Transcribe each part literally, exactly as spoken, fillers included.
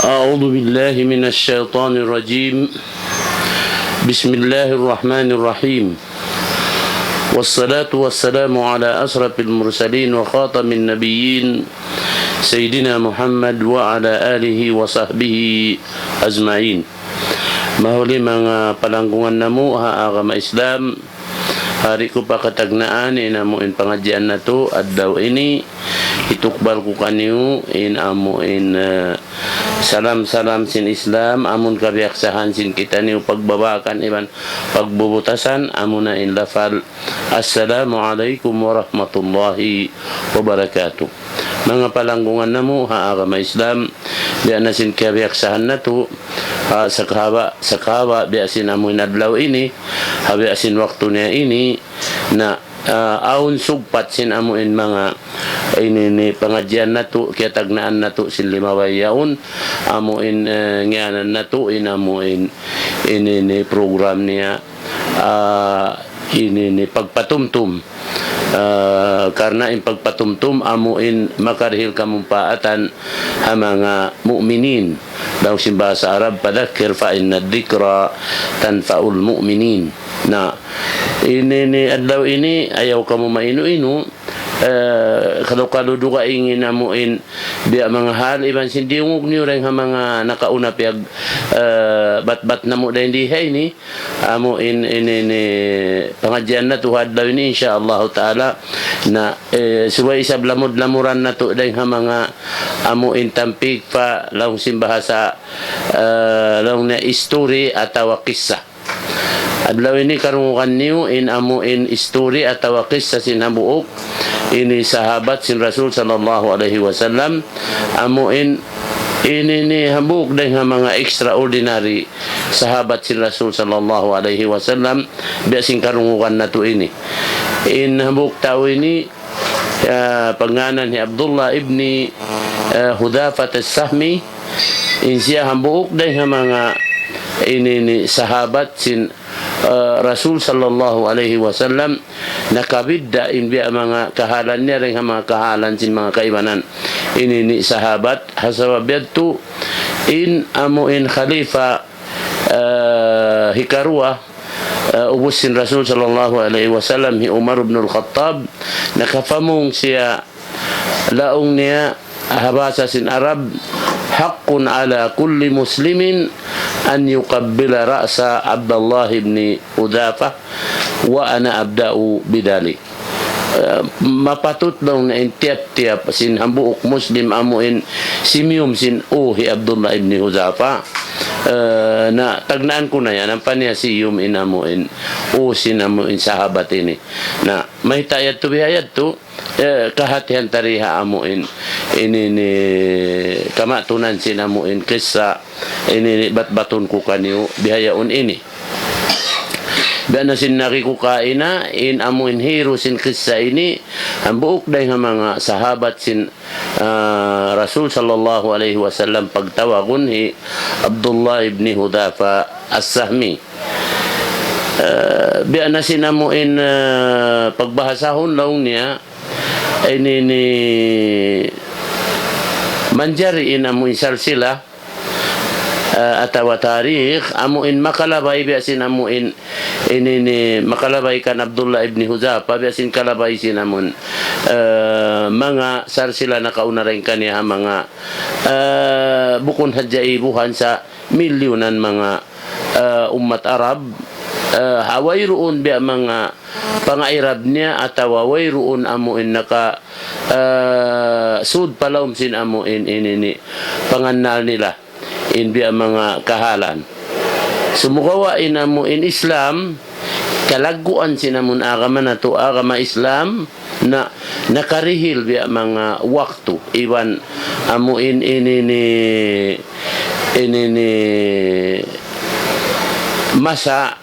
أعوذ بالله من الشيطان الرجيم. بسم الله الرحمن الرحيم. والصلاة والسلام على أشرف المرسلين وخاتم النبيين سيدنا محمد وعلى آله وصحبه أجمعين. Mahuli manga palanggungan namu' ha agama Islam, ha di' ku pa katagnaan in amu in pangadjian natu' adlaw ini, hitukbal ku kaniyu in amu in, eh, salam-salam sin Islam, amun kabiyaksahan sin kitaniyu pagbabaakan iban pagbubutasan, amuna in lafal, "Assalamu alaykum warahmatullahi wabarakatuh." Manga palanggungan namu' ha agama Islam, biya' na sin kabiyaksahan natu', ha, sakahaba', sakahaba', biya' sin amu in adlaw ini, ha, biya' sin waktu niya ini, na, ah, awn sugpat sin amu in manga ini ni pangadjian natu', kiyatagnaan natu' sin limabay yaun, amu in, eh, ngiyanan natu', in amu in, ini ni program niya, ah, ini ni pagpatumtum. Ah, karna' in pagpatumtum amu in makarihil kamumpaatan ha manga mu'minin. Laung sin bahasa Arab, "Fadhakkir fa inna dhikra tanfa'ul mu'minin." Na, ini ni adlaw ini, ayaw kamu mainu-inu, eh, kalu-kalu dugaing in amu in biya' manga hal, iban sin diyungug niyu dayn ha manga nakauna piyag, eh, batbat namu' dayn di ha ini, amu in, ini, ini, pangadjian natu' ha adlaw ini, insya Allah ta'ala, na, eh, subay isab lamud-lamuran natu' dayn ha manga amu in tampik pa laung sin bahasa, eh, laung niya istori atawa kissa. Adlaw ini karungugan niyu in amu in istori atawa kissa sin hambuuk ini sahabat sin Rasul sallallahu alayhi wasallam, amu in ini ni hambuuk dayn ha manga extraordinary sahabat sin Rasul sallallahu alayhi wasallam, biya' sin karungugan natu' ini. In hambuuk tau ini, ah, pagngānan hi Abdullah ibni, ah, Hudhafat as-Sahmi, in siya hambuuk dayn ha manga ini ni sahabat sin, ah, Rasul sallallahu alayhi wasallam, nakabidda' in biya' manga kahalan niya dayn ha manga kahalan sin manga kaibanan. Ini ni sahabat, ha sabab yadtu in amu in khalifa, ah, hikaruwa, ah, ubus sin Rasul sallallahu alayhi wasallam, hi Umar ibn al-Khattab, nakapamung siya laung niya ha bahasa sin Arab, "Haqqun ala kulli muslimin an yuqabbila ra'sa Abdullah ibn Hudhafa, wa ana abda'u bidhalik." Eh, mapatut laung niya in tiyap-tiyap sin hambuuk Muslim amu in simiyum sin ū hi Abdullah ibn Hudhafa. Eh, na tagnaan ku na yan, ampa niya siyum in amu in ū sin amu in sahabat ini. Na, mayta' yadtu biha' yadtu, eh, kahatihan ta di ha amu in, ini ni kamatunan sin amu in kissa, ini ni batbatun ku kaniyu bihaun ini. Biya' na sin nari ku kaina, in amu in hiru sin kissa ini, hambuuk dayn ha manga sahabat sin, ah, Rasul sallallahu alayhi wasallam pagtawagun hi Abdullah ibn Hudhafa as-Sahmi. Eh, biya' na sin amu in, eh, pagbahasahun laung niya, ini ni manjari in amu in salsila, eh, atawa tarikh, amu in makalabay biya' sin amu in, ini ni makalabay kan Abdullah ibn Hudhafa, biya' sin kalabay sin amu in, eh, manga salsila nakauna dayn kaniya ha manga, eh, bukun hadja ibuhan sa milyunan manga, eh, ummat Arab, eh, ha wayruun biya' manga pangairab niya atawa wayruun amu in naka, eh, sud pa lawm sin amu in, in, ini pangannal nila in biya' manga kahalan. Sumagawa' in amu in Islam, kalagguan sin amu in agama natu', agama Islam, na nakarihil biya' manga waktu, iban amu in ini ni, ini ni masa,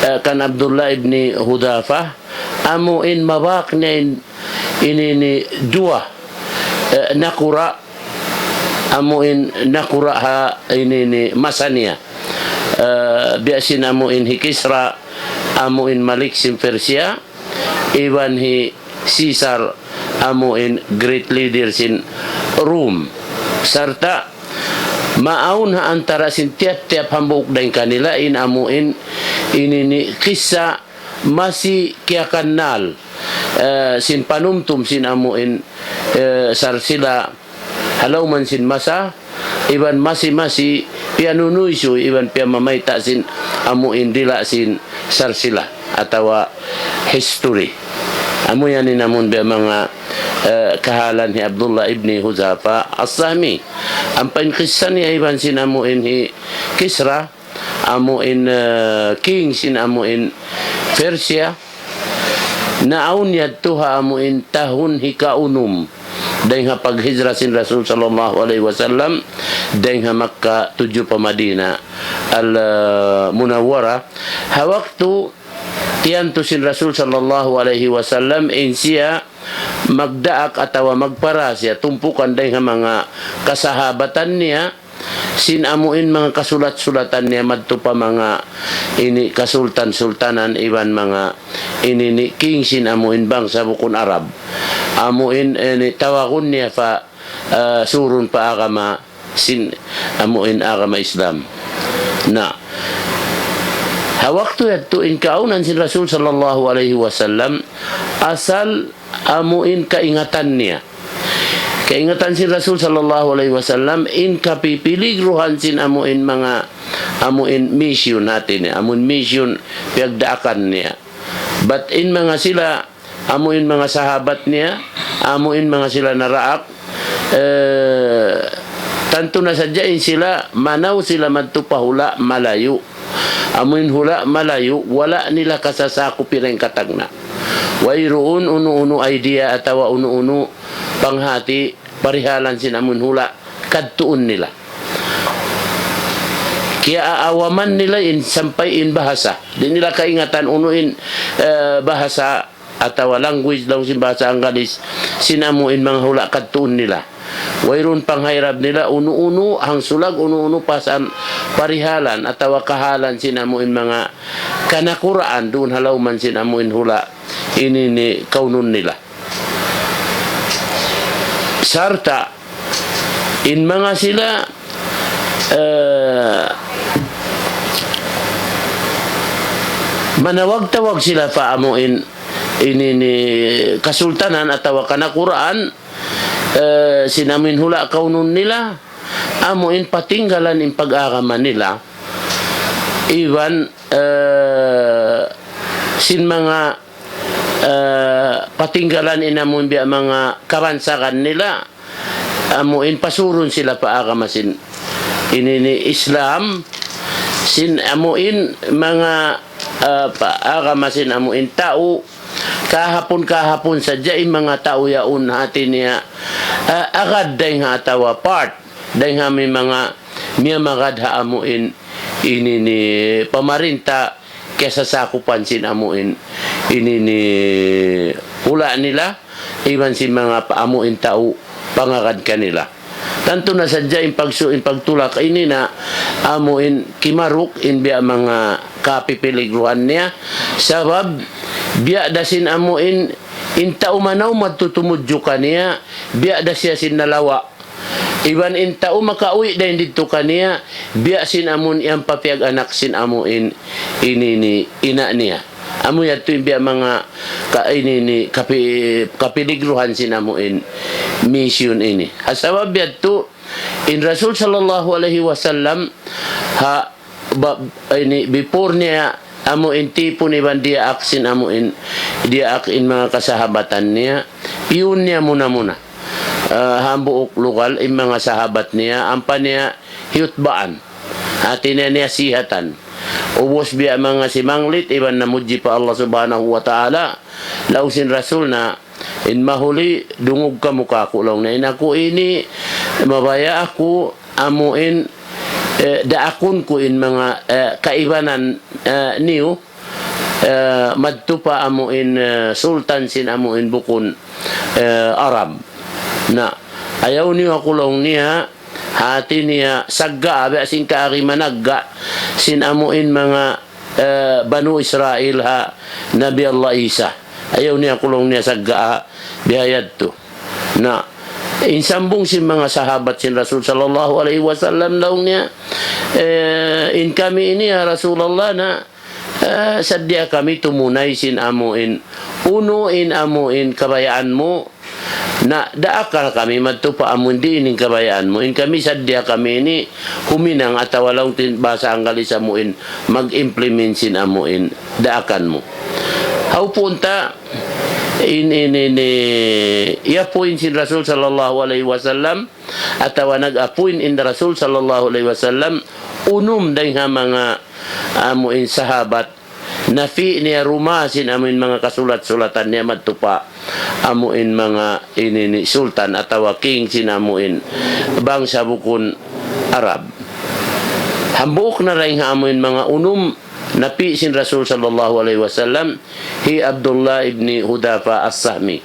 eh, kan Abdullah ibn Hudhafa, amu in mabak niya in, ini ni duwa, eh, nakura', amu in nakura' ha ini ni masa niya. Eh, biya' sin amu in hi Kisra, amu in Malik sin Persia, iban hi Caesar, amu in great leader sin Rome. Sarta', Maawn ha antara sin tiyap-tiyap hambuuk dayn kanila in amu in ini ini kissa masi kiyakannal, eh, sin panumtum sin amu in, eh, sarsila ha lawm sin masa, iban masi-masi piyanunuysuy iban piyamamayta' sin amu in dila' sin sarsila atawa history. Amu yan in amu in biya' manga, eh, kahalan hi Abdullah ibni Huzafa As-Sahmi. Ampa in kissa niya iban sin amu in hi Kisra, amu in, eh, king sin amu in Persia, naawn yadtu ha amu in tahun hikaunum dayn ha paghijra sin Rasul sallallahu alayhi wasallam dayn ha Makkah tudju pa Madinah al-Munawwarah. Ha waktu tiyantu sin Rasul sallallahu alayhi wasallam in siya magdaak atawa magpara siya tumpukan dayn ha manga kasahabatan niya, sin amu in manga kasulat-sulatan niya madtu pa manga ini kasultan-sultanan iban manga ini ini king sin amu in bangsa bukun Arab. Amu in ini tawagun niya pa, eh, surun pa agama sin amu in agama Islam. Na, ha waktu yadtu in kaawnan sin Rasul sallallahu alayhi wasallam asal amu in kaingatan niya. Kaingatan sin Rasul sallallahu alayhi wasallam in kapipiligruhan sin amu in manga amu in mission hati niya, amu in mission piyagdaakan niya. Bat in manga sila, amu in manga sahabat niya, amu in manga sila naraak, eh, tantu na sadja in sila, manaw sila madtu pa hula' malayu'. Amu in hula' malayu', wala' nila kasasakup in katagna'. Wayruun unu-unu idea atawa unu-unu panghati parihalan sin amu in hula' kadtuun nila. Kiyaawaman nila in sampay in bahasa. Di' nila kaingatan unu in, eh, bahasa atawa language laung sin bahasa Anggalis sin amu in manga hula' kadtuun nila. Wayruun panghayrab nila unu-unu, hangsulag unu-unu pasal parihalan atawa kahalan sin amu in manga kanakuraan duun ha lawm sin amu in hula' ini ini kaunun nila. Sarta' in manga sila, eh, manawag-tawag sila pa amu in ini ini kasultanan atawa kanakuraan, eh, sin amu in hula' kaunun nila, amu in patinggalan in pag-agama nila, iban, eh, sin manga, eh, patinggalan in amu in biya' manga kabansagan nila, amu in pasurun sila pa agama sin ini ini Islam, sin amu in manga, eh, pa agama sin amu in tau, kahapun-kahapun sadja in manga tau yaun hati niya, eh, agad dayn ha atawa part dayn ha amu in manga miyamagad ha amu in ini ini pamarinta kiyasasakupan sin amu in ini ini hula' nila, iban sin manga pa amu in tau pangagad kanila. Tantu na sadja in pagsu-, in pagtulak ini na amu in kimaruk in biya' manga kapipiligruhan niya. Sabab biya' da sin amu in, in tau manaw madtu tumudju kaniya, biya' da siya sin nalawa'. Iban in tau makauwi' dayn didtu kaniya, biya' sin amu in yan pa piyag-anak sin amu in ini ini ina' niya. Amu yadtu in biya' manga ka-, ini ini kapi-, kapiligruhan sin amu in mission ini. Ha sabab yadtu, in Rasul sallallahu alayhi wasallam, ha, ba-, ini, before niya amu in tipun iban diyaak sin amu in, diyaak in manga kasahabatan niya, piyun niya muna-muna, eh, hambuuk lugal in manga sahabat niya, ampa niya hiyutbaan. Hati niya niyasihatan. Ubus biya' manga simanglit iban namudji pa Allah Subhanahu wa Ta'ala, laung sin Rasul na, in mahuli, dungug kamu kāku' laung niya. In aku ini, mabaya' aku, amu in, eh, daakun ku in manga, eh, kaibanan, eh, niyu, eh, madtu pa amu in, eh, sultan sin amu in bukun, eh, Arab. Na, ayaw niyu aku laung niya, hati niya sagga'a, biya' sin kaagi managga', sin amu in manga, eh, Banu Israil ha Nabi Allah Isa. Ayaw niya aku laung niya sagga'a, biya' yadtu. Na, In sambung sin manga sahabat sin Rasul sallallahu alayhi wasallam, laung niya, eh, in kami ini, ya Rasulullah, na, eh, sadja kami tumunay sin amu in, unu in amu in kabayaan mu, na daakal kami madtu pa amu in diin in kabayaan mu. In kami sadja kami ini huminang atawa laung sin bahasa Anggalis amu in mag-implement sin amu in daakan mu. Hawpun ta in, in, in, eh, iyapuin sin Rasul sallallahu alayhi wasallam, atawa nag-appoint in Rasul sallallahu alayhi wasallam, unum dayn ha manga amu in sahabat, napi' niya duma sin amu in manga kasulat-sulatan niya madtu pa amu in manga ini ni sultan atawa king sin amu in bangsa bukun Arab. Hambuuk na dayn ha amu in manga unum napi' sin Rasul sallallahu alayhi wasallam, hi Abdullah ibn Hudhafa as-Sahmi.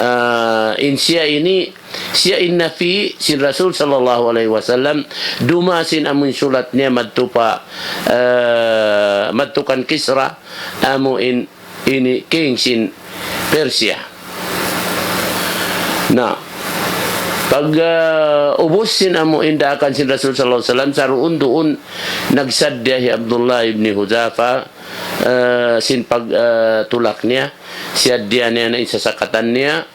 Ah, in siya ini, siya in napi' sin Rasul sallallahu alayhi wasallam, duma sin amu in sulat niya madtu pa, eh, madtu kan Kisra, amu in ini king sin Persia. Na, pag, ah, ubus sin amu in daakan sin Rasul sallallahu alayhi wasallam, saruun duun nagsadja hi Abdullah ibn Hudhafa, eh, sin pag, eh, tulak niya, siyadja niya na in sasakatan niya,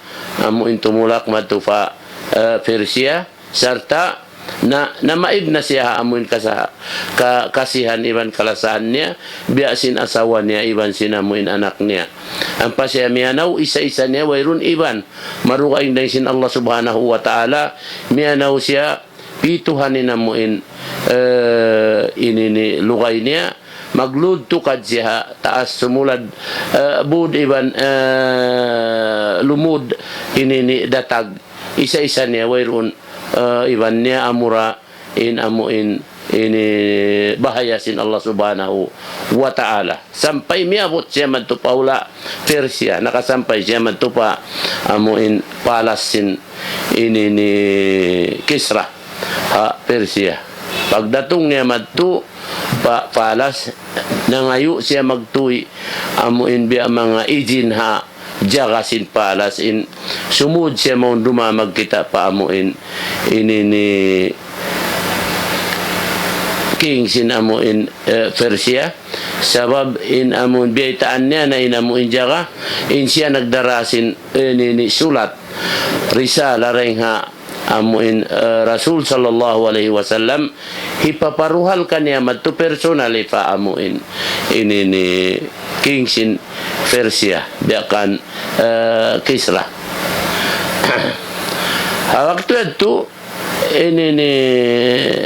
amu in tumulak madtu pa, eh, Persia, sarta' na, namaib na siya ha amu in kasa-, ka-, kasihan iban kalasahan niya, biya' sin asawa niya iban sin amu in anak niya. Ampa siya miyanaw isa-isa niya, wayruun iban. Marugaing dayn sin Allah Subhanahu wa Ta'ala, miyanaw siya, pituhan in amu in, eh, ini ni lugay niya, maglud tukad siya ha taas sumulad, eh, bud iban, eh, lumud ini ni datag, isa-isa niya wayruun, eh, iban niya amura in amu in ini bahaya sin Allah Subhanahu wa Ta'ala. Sampay miyabut siya madtu pa hula' Persia, nakasampay siya madtu pa amu in palas sin ini ni Kisra ha Persia. Pagdatung niya madtu pa palas, nangayu' siya magtuy amu in biya' manga ijin ha jaga sin palas in sumud siya mawn duma magkita' pa amu in ini ni king sin amu in, eh, Persia. Sabab in amu in biyaytaan niya na in amu in jaga, in siya nagdara sin ini ni sulat, risala dayn ha amu in, eh, Rasul sallallahu alayhi wasallam, hipaparuhal kaniya madtu personally pa amu in ini ni king sin Persia, biya' kan, eh, Kisra. Ha waktu yadtu, ini ni,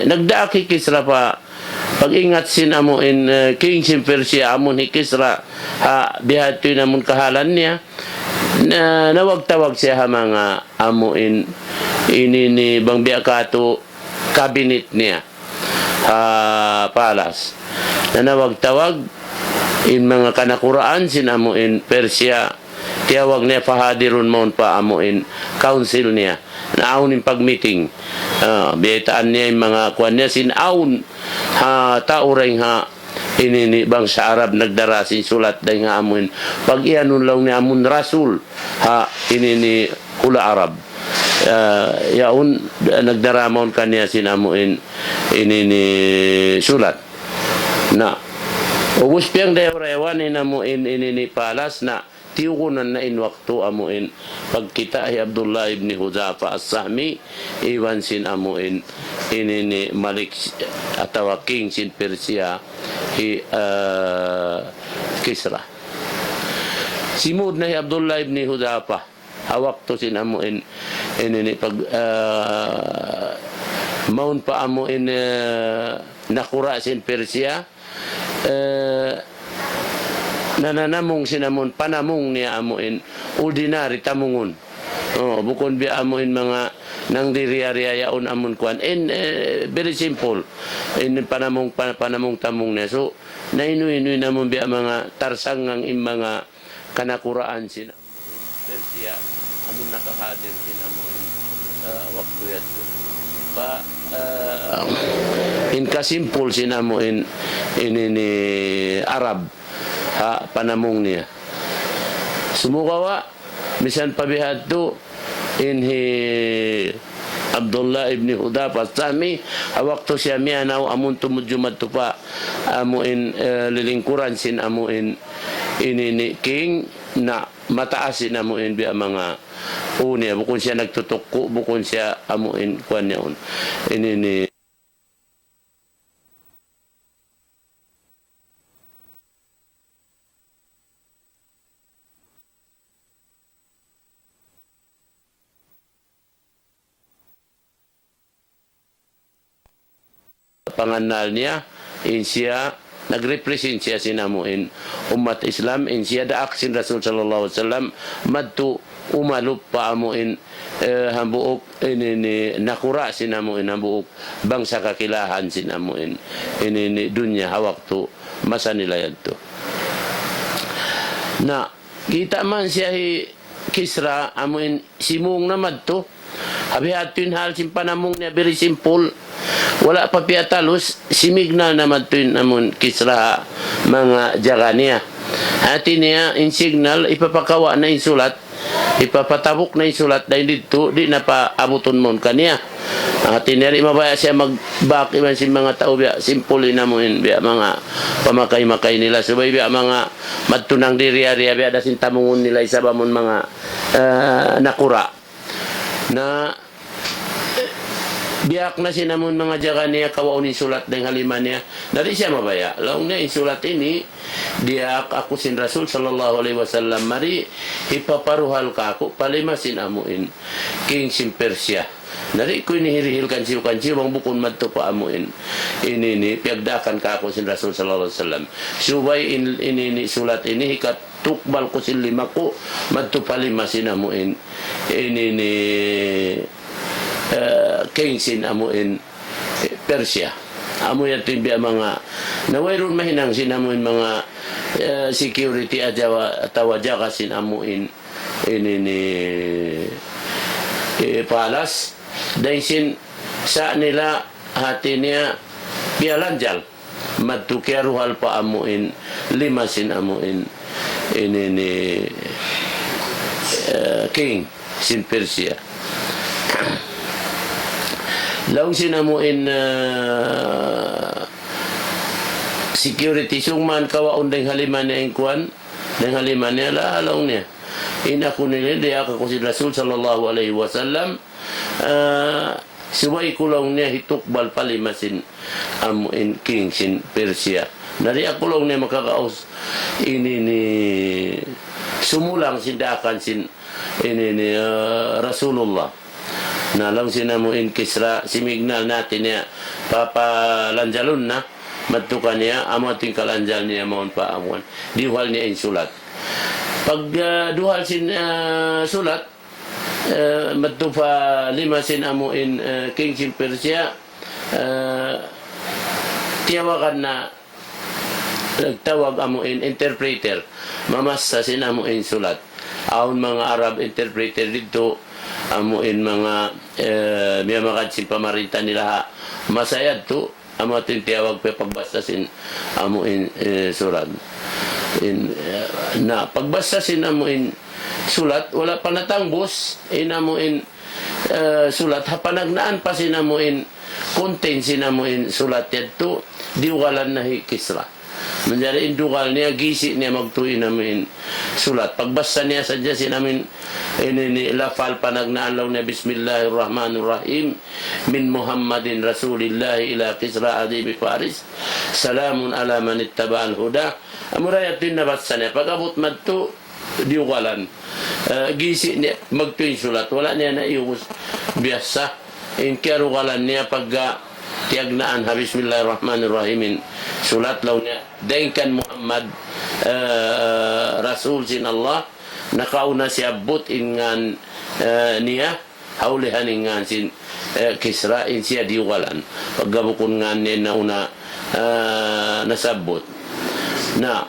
nagdaak hi Kisra pa pag-ingat sin amu in, eh, king sin Persia, amu in hi Kisra, ha, bihadtu in amu in kahalan niya, na, nawag-tawag siya ha manga amu in, ini ni bang biya' katu' cabinet niya ha palas. Nanawag-tawag in manga kanakuraan sin amu in Persia, tiyawag niya pahadirun mawn pa amu in council niya. Naawn in pag-meeting. Ah, biyaytaan niya in manga kuwan niya sin awn ha tau dayn ha ini ni bangsa Arab nagdara sin sulat dayn ha amu in pag-iyanun laung niya amu in rasul ha ini ni hula' Arab. Ah, yaun, nagdara mawn kaniya sin amu in ini ni sulat. Na, ubus piyagdayaw-dayawan in amu in ini ni palas, na tiyugunan na in waktu amu in pagkita' hi Abdullah ibn Hudhafa as-Sahmi iban sin amu in ini ni malik atawa king sin Persia hi, ah, Kisra. Simud na hi Abdullah ibn Hudhafa ha waktu sin amu in, ini ni pag, ah, mawn pa amu in, ah, nakura' sin Persia, eh, nananamung sin amu in panamung niya amu in ordinary tamungun. Oh, bukun biya' amu in manga nangdiriya-riya yaun amu in kuwan. In, eh, very simple. In panamung, pa-, panamung-tamung niya. So, nainu-inu in amu in biya' manga tarsangang in manga kanakuraan sin amu in Persia, amu in nakahadir sin amu in, eh, waktu yadtu. Pa, eh, in kasimpul sin amu in, ini ni Arab, ha, panamung niya. Sumagawa', misan pa bihadtu, In hi Abdullah ibn Hudhayfah As-Sahmi, ha waktu siya miyanaw amun tumudju madtu pa amuin, eh, lilingkuran sin amuin ini ni king, na mataas in amuin biya' manga uni, bukun siya nagtutukku, bukun siya amuin kuwan niya un. Ini ni pangannal niya, in siya, nag-represent siya sin amuin ummat Islam, in siya daak sin Rasul sallallahu alayhi wasallam, madtu umalup pa amuin, eh, hambuuk, ini ni nakura' sin amuin hambuuk bangsa kakilahan sin amuin ini ni dunya ha waktu masa nila yadtu. Na, kita' man siya hi Kisra, amuin simung na madtu. Abi hatu in hal sin panamung niya, very simple. Wala' pa piyatalus, simignal na madtu in amun Kisra ha manga jaga niya. Hati niya, in signal, hipapakawa' na in sulat, hipapatabuk na in sulat, dayn didtu, di' na paabutun mawn kaniya. Hati niya, di' mabaya' siya magbak iban sin manga tau biya' simple in amuin, biya' manga pamakay-makay nila. Subay biya' manga madtu nang diriya-riya, biya' da sin tamungun nila isab amun manga, eh, nakura'. Na, diyaak na sin amun manga jaga niya kawaun in sulat dayn ha lima niya. Na di' siya mabaya'. Laung niya in sulat ini, diyaak aku sin Rasul sallallahu alayhi wasallam mari, hipaparuhal kāku' pa lima sin amuin king sin Persia. Na di' ku ini hirihil kansiyu-kansiyu bang bukun madtu pa amuin ini ni piyagdaakan kāku' sin Rasul sallallahu alayhi wasallam. Subay in, ini ni sulat ini hikat tukbal ku sin lima ku, madtu pa lima sin amuin ini ni, eh, king sin amuin Persia. Amu yadtu in biya' manga, na wayruun mahinang sin amuin manga, eh, security ajawa, atawa jaga sin amuin ini ni, eh, palas. Dayn sin sa' nila hati niya piyalanjal. Madtu kiyaruhal pa amuin lima sin amuin ini ni, eh, king sin Persia. Laung sin amuin, eh, security, sung man kawaun dayn ha lima niya in kuwan, dayn ha lima niya, la, laung niya. In aku ini, diyaak aku sin Rasul sallallahu alayhi wasallam, ah, subay ku laung niya hitukbal pa lima sin amuin king sin Persia. Na di' aku laung niya makagaus ini ni sumulang sin daakan sin ini ni, ah, Rasulullah. Na laung sin amuin Kisra, simignal na hati niya, papalanjalun na, madtu kaniya, amu yadtu in kalanjal niya mawn pa amuin. Diyuhal niya in sulat. Pag, ah, duhal sin, ah, sulat, eh, madtu pa lima sin amuin, eh, king sin Persia, eh, tiyawagan na, nagtawag amuin interpreter, mamassa sin amuin sulat. Awn manga Arab interpreter didtu, amuin manga, eh, miyamagad sin pamarinta nila ha masa yadtu, amu yadtu in tiyawag pa pagbassa sin amuin, eh, sulat. In, eh, na pagbassa sin amuin sulat, wala' pa natangbus in amuin, eh, sulat, ha panagnaan pa sin amuin content sin amuin sulat yadtu, diyugalan na hi Kisra. Manjari in dugal niya, gisi' niya magtuy in amuin sulat. Pagbassa niya sadja sin amuin ini ni lafal panagnaan, laung niya, "Bismillahirrahmanirrahim. Min Muhammadin Rasulillahi ila Kisra adimi Faris. Salamun ala man ittaba'al huda." Amura yadtu in nabassa niya. Pag-abut madtu, diyugalan. Eh, gisi' niya magtuy in sulat. Wala' niya naiyubus biyassa. In kiyarugalan niya pagga tiyagnaan ha Bismillahirrahmanirrahim in sulat, laung niya, dayn kan Muhammad, eh, Rasul sin Allah, nakauna siyabbut in ngan, eh, niya, ha ulihan in ngan sin, eh, Kisra, in siya diyugalan. Pagga bukun ngan niya nauna, eh, nasabbut. Na,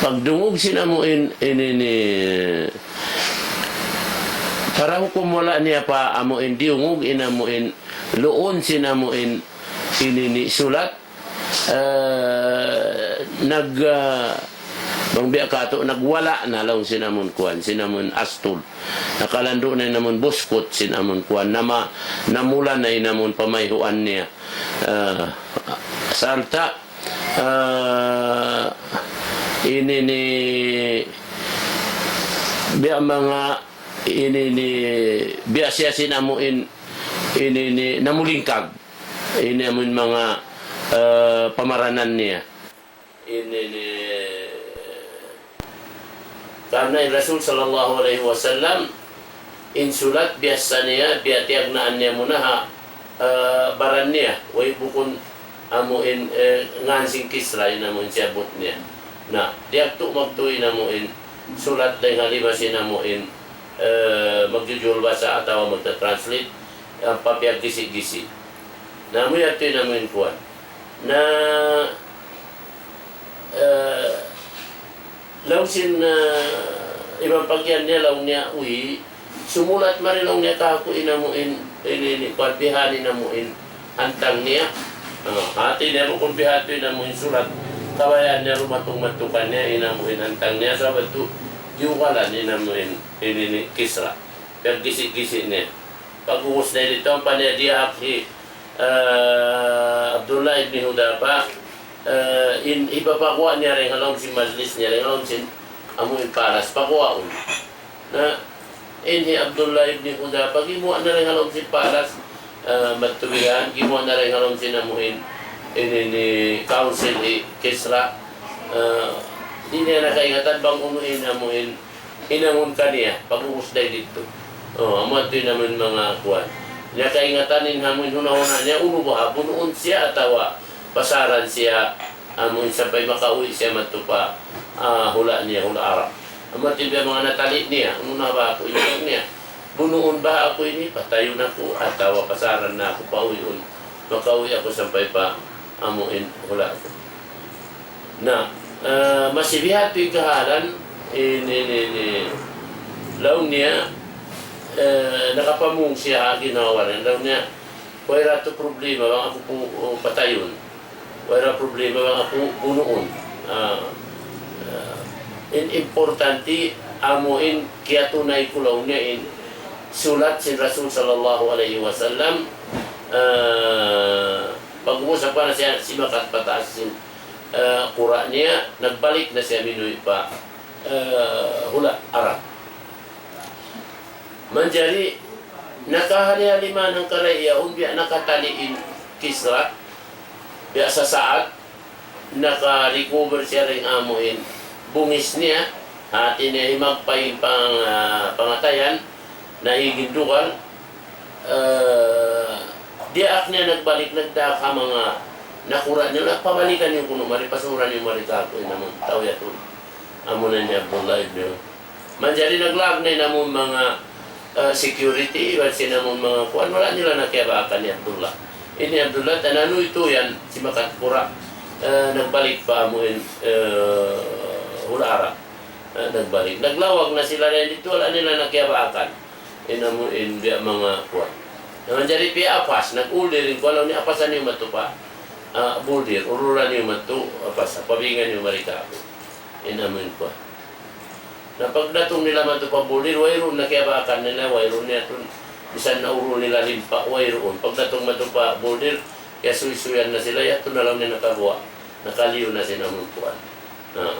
pagdungug sin amuin, ini ni, para hukum wala' niya pa amuin diyungug in amuin luun sin amuin ini ni sulat, eh, nag, ah, Bang biya' katu' nagwala' na laung sin amun kuwan, sin amun astul. Nakalandu' na in amun buskut sin amun kuwan. Nama, namula na in amun pamayhuan niya. Ah, sarta', ah, ini ini biya' manga ini ini biya' siya sin amuin ini ini namulingkag. Ini amuin manga, ah, pamaranan niya. Ini ini karna' in Rasul sallallahu alayhi wasallam, in sulat biyasa niya, biyatiyagnaan niya muna ha, eh, baran niya. Way bukun amuin, eh, ngan sin Kisra in amuin siyabut niya. Na, diyagtu magtuy in amuin sulat dayn ha lima sin amuin, eh, magjujul basa atawa magta-translate, eh, papiyaggisi-gisi. Na, amu yadtu in amuin kuwan. Na, eh, laung sin, eh, iban pagiyan niya laung niya, "Uy, sumulat mari laung niya kaku' in amuin, ini, ini, kuwan bihan in amuin hantang niya." Ah, hati niya bukun bihan tu in amuin sulat. Kabayaan niya rumatung matukan niya in amuin hantang niya, sabab tu, diyugalan in amuin, ini, ini, Kisra. Piyaggisi-gisi niya. Pag'ubus na ini, ampa niya diyaak hi, eh, Abdullah ibn Hudhafa, eh, in, hipapaguwa' niya dayn ha lawm sin majlis niya, dayn ha lawm sin amuin palas, paguwaun. Na, in hi Abdullah ibn Hudhafa, gimuwa' na dayn ha lawm sin palas, eh, matubihan, gimuwa' na dayn ha lawm sin amuin, ini, ini, council hi Kisra, eh, di' niya na kaingatan bang unu in amuin, hinangun kaniya, pag'ubus dayn didtu. Oh, amu yadtu in amuin manga kuwan. Di' niya kaingatan in amuin huna-huna niya, unu baha', bunuun siya atawa pasaran siya, amuin sampay makauwi' siya madtu pa, ah, hula' niya, hula' Arab. Amu yadtu in manga natali' niya, unu na ba aku ini niya. Bunuun baha' aku ini, patayun aku, atawa pasaran na aku, pauwiun. Makauwi' aku sampay pa amuin hula' ku. Na, eh, masi biya' hādtu in kahalan, in, in, in, in, laung niya, eh, nakapamung siya ha ginhawa-baran. Laung niya, "Wayra tuud problema bang aku pu-, patayun. Wayra problema bang aku bunuun." Ah, eh, in importante, amuin kiyatunay ku laung niya in sulat sin Rasul sallallahu alayhi wasallam, eh, pag'ubus ampa na siya simakat pataas sin, eh, kura' niya, nagbalik na siya minuwi' pa, eh, hula' Arab. Manjari, nakahali-hali man hangkaray yaun biya' nakatali in Kisra, biya' sasaat, naka-recover siya dayn amuin bungis niya, hati niya himagpay in pang-, ah, pangatayan, naig in dugal, eh, diyaak niya nagbalik, nagdaak ha manga nakura' niya, "Pabalikan niyu kunu' mari, pasura niyu mari kāku' in amun tau yadtu." Amuna in hi Abdullah ibn Manjari naglaag na in amun manga, eh, security, iban sin amun manga kuwan, wala' nila na kiyabaakan hi Abdullah. In hi Abdullah, tananu itu yan, simakat kura', eh, nagbalik pa amuin, eh, hula' Arab. Eh, nagbalik. Naglawag na sila dayn didtu, wala' nila na kiyabaakan. In amuin biya' manga kuwan. Na manjari piyapas, nag-order in kuwan, laung niya apasan niyu madtu pa, ah, border, urulan niyu madtu, apas, pabingan niyu mari kāku'. In amuin kuwan. Na pagdatung nila madtu pa border, wayruun na kiyabaakan nila, wayruun na yadtu. Misan naurul nila limpa, wayruun. Pagdatung madtu pa border, kiyasuysuyan na sila, yadtu na laung niya nakaguwa'. Nakaliyu na sin amun kuwan. Na,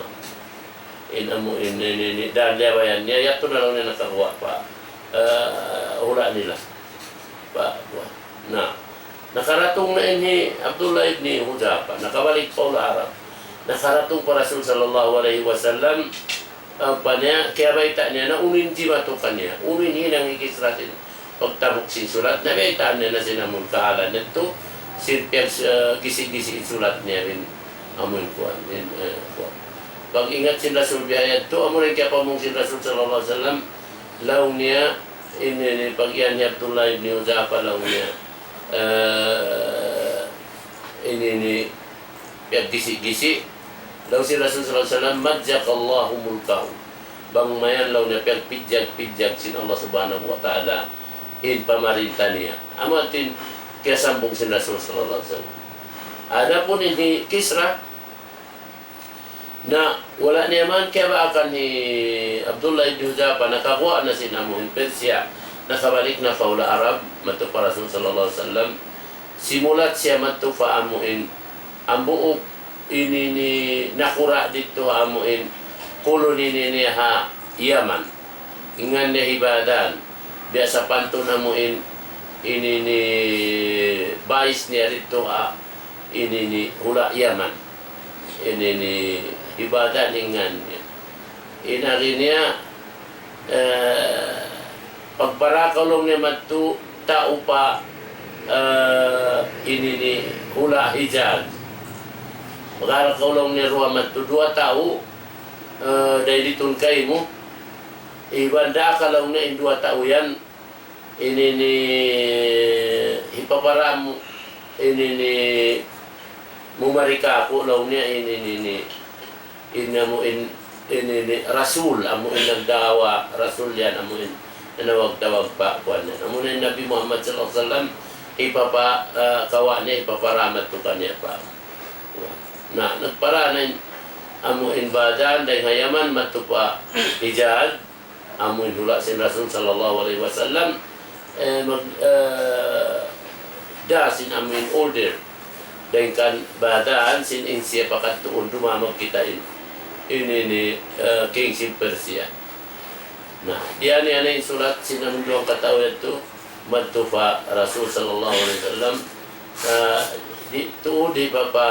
in amu, in, in, in, in, dan liyabayan niya, yadtu na laung niya nakaguwa' pa, eh, hula' nila. Pa, kuwan. Na, nakaratung na in hi Abdullah ibn Hudhafa, nakabalik pa hula' Arab. Nakaratung pa Rasul sallallahu alayhi wasallam, ampa niya, kiyabayta' niya na unu in jimatu kaniya, unu in hinang hi Kisra sin pagtabuk sin sulat, nabaytaan niya na sin amun kahalan yadtu, sin piyag-, eh, gisi-gisi in sulat niya in amun kuwan, in, eh, kuwan. Pag-ingat sin Rasul biya' yadtu, amu na in kiyapamung sin Rasul sallallahu alayhi wasallam, laung niya, in, in, in, pag-iyan hi Abdullah ibn Hudhafa, laung niya, eh, ini, ini, piyaggisi-gisi. Laung sin Rasul sallallahu alayhi wasallam, "مزق الله ملكه." Bang mayan laung niya piyagpidjag-pidjag sin Allah Subhanahu wa Ta'ala in pamarinta niya. Amu yadtu in kiyasambung sin Rasul sallallahu alayhi wasallam. Adapun in hi Kisra, Na, wala' niya man kiyabaakan hi Abdullah ibn Huzafa, nakaguwa' na sin amu in Persia, nakabalik na pa hula' Arab, madtu pa Rasul sallallahu alayhi wasallam. Simulat siya madtu pa amu in, hambuuk ini ini nakura' didtu ha amu in, koloni niya ha Yaman. In ngan niya hi Badan, biya' sapantun amu in, ini ini bais niya didtu ha, ini ini hula' Yaman. Ini ini hi Badan in ngan niya. In agi niya, eh, pagpara kaw laung niya madtu tau pa, eh, ini ini hula' Hijaz. Pagpara kaw laung niya duwa madtu duwa tau, eh, dayn didtu kaymu. Iban da ka laung niya in duwa tau yan, ini ini hipapara mu, ini ini mumari kāku' laung niya, ini ini, in amu in, ini ini Rasul, amu in nagda'wa, Rasul yan, amu in nanawag-tawag pa kuwan yan. Amu na in Nabi Muhammad sallallahu alayhi wasallam, hipapa, eh, kawa' niya, hipapara madtu kaniya pa. Na, nagpara na in, amu in Badan, dayn ha Yaman, madtu pa Hijaz, amu in hula' sin Rasul sallallahu alayhi wasallam, eh, mag, eh, da sin amu in order. Dayn kan Badan sin in siya pakadtuun dumamag kita in. Ini ini, eh, king sin Persia. Na, diyan yan in sulat sin amu in duwang katau yadtu, madtu pa Rasul sallallahu alayhi wasallam, eh, di, tuud di pa, pa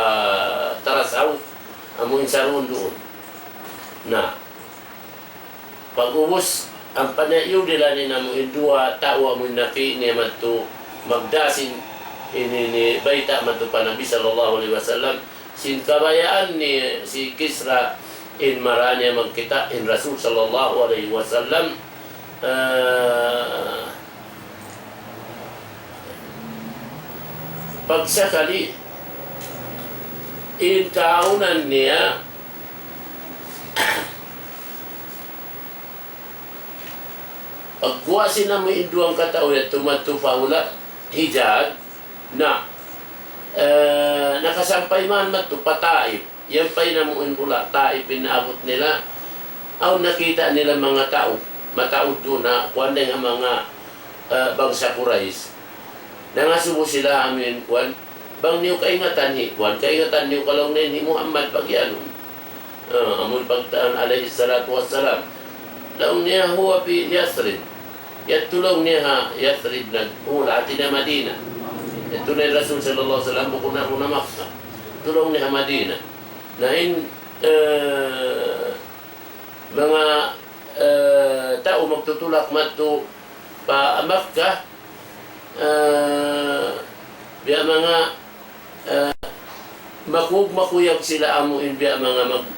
Tarasaw, amu in sarun duun. Na, pag'ubus, ampa niya iyudilan in amu in duwa tau amu in napi' niya madtu magda sin ini ini bayta' madtu pa Nabi sallallahu alayhi wasallam, sin kabayaan ni si Kisra in mara niya magkita' in Rasul sallallahu alayhi wasallam, eh, pagsakali in kaawnan niya pagguwa' sin amu in duwang katau yadtu madtu pa hula' Hijaz, na, eh, nakasampay man madtu pa Taif. Yan pa in amu in hula' Taif in naabut nila. Awn nakita' nila manga tau, mataud duun ha, kuwan dayn ha manga, eh, bangsa Quraysh. Nangasubu sila amu in kuwan, bang niyu kaingatan hi kuwan, kaingatan niyu ka laung niya hi Muhammad pagiyanun. Ah, amun pagtaan alayhi salatu wassalam. Laung niya huwa fi Yathrib. Yadtu laung niya ha Yathrib nag-, hula' hati niya Madina. Yadtu na in Rasul sallallahu alayhi wasallam bukun na, bukun na Makkah. Yadtu laung niya ha Madina. Na in, eh, manga, eh, tau magtutulak madtu pa Makkah, eh, biya' manga, eh, makug-, makuyag sila amu in biya' manga mag-,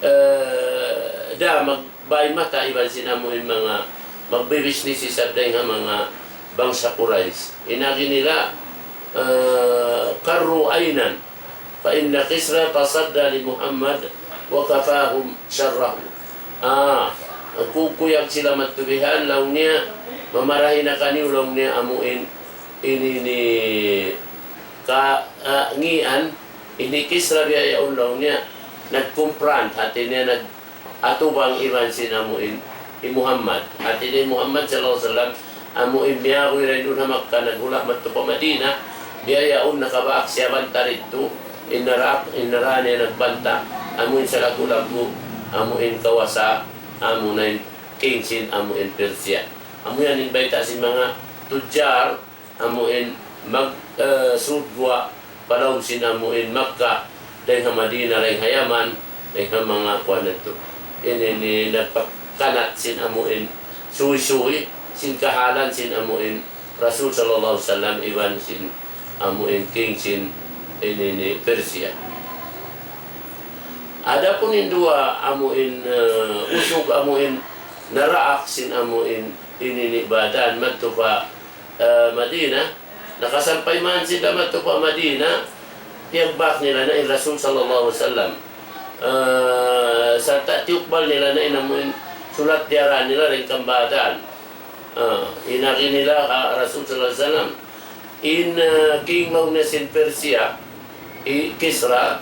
eh, da magbay mata iban sin amu in manga magbibisnis isab dayn ha manga bangsa Quraysh. In agi nila, eh, قروا عينا فإن كسرى تصدى لمحمد وكفاهم شره. Ah, kukuyag sila madtu bihan, laung niya, mamarahi na kaniyu, laung niya, amu in, ini ini ka, ah, ngian, ini Kisra biya' yaun, laung niya, nag-confront, hati niya nag-, atubang iban sin amu in hi Muhammad. Hati niya hi Muhammad sallallahu alayhi wasallam, amu in miyaguy dayn duun ha Makkah, naghula' madtu pa Madina, biya' yaun nakabaak siya banta didtu, in naraak, in nara niya nagbanta, amu in salaggu'-laggu', amu in kawasa, amu na in king sin amu in Persia. Amu yan in bayta' sin manga tujjar, amu in mag, eh, sud guwa' pa lawm sin amu in Makkah, dayn ha Madina, dayn ha Yaman, dayn ha manga kuwan yadtu. Ini ini nagpakanat sin amu in suysuy, sin kahalan sin amu in Rasul sallallahu alayhi wasallam, iban sin amu in king sin ini ini Persia. Adapun in duwa amu in, eh, usug amu in naraak sin amu in ini ini Badan madtu pa eh, Madina, nakasampay man sila madtu pa Madina, tiyagbak nila na in Rasul sallallahu alayhi wasallam. Eh, sarta' tiyukbal nila na in amu in sulat diyara nila dayn kan Badan. Eh, in agi nila ha Rasul sallallahu alayhi wasallam. In, eh, king laung niya sin Persia, hi Kisra,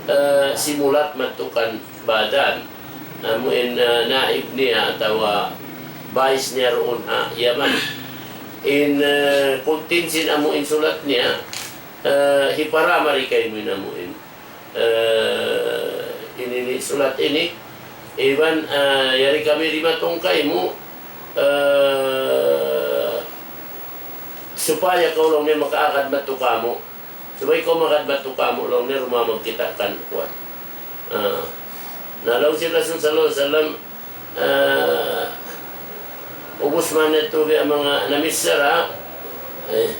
eh, simulat madtu kan Badan. Amu in, eh, naib niya atawa vice niya duun ha Yaman. In, eh, kuntin sin amu in sulat niya, eh, hipara mari kaymu in amu in, eh, ini, ini sulat ini. Iban, eh, yari kami dimatung kaymu, eh, supaya kaw laung niya makaagad madtu kamu. Subay kaw magad madtu kamu laung niya, dumā magkita' kan kuwan. Ah. Na laung sin Rasul sallallahu alayhi wasallam, ah, ubus man yadtu biya' manga namichara, eh,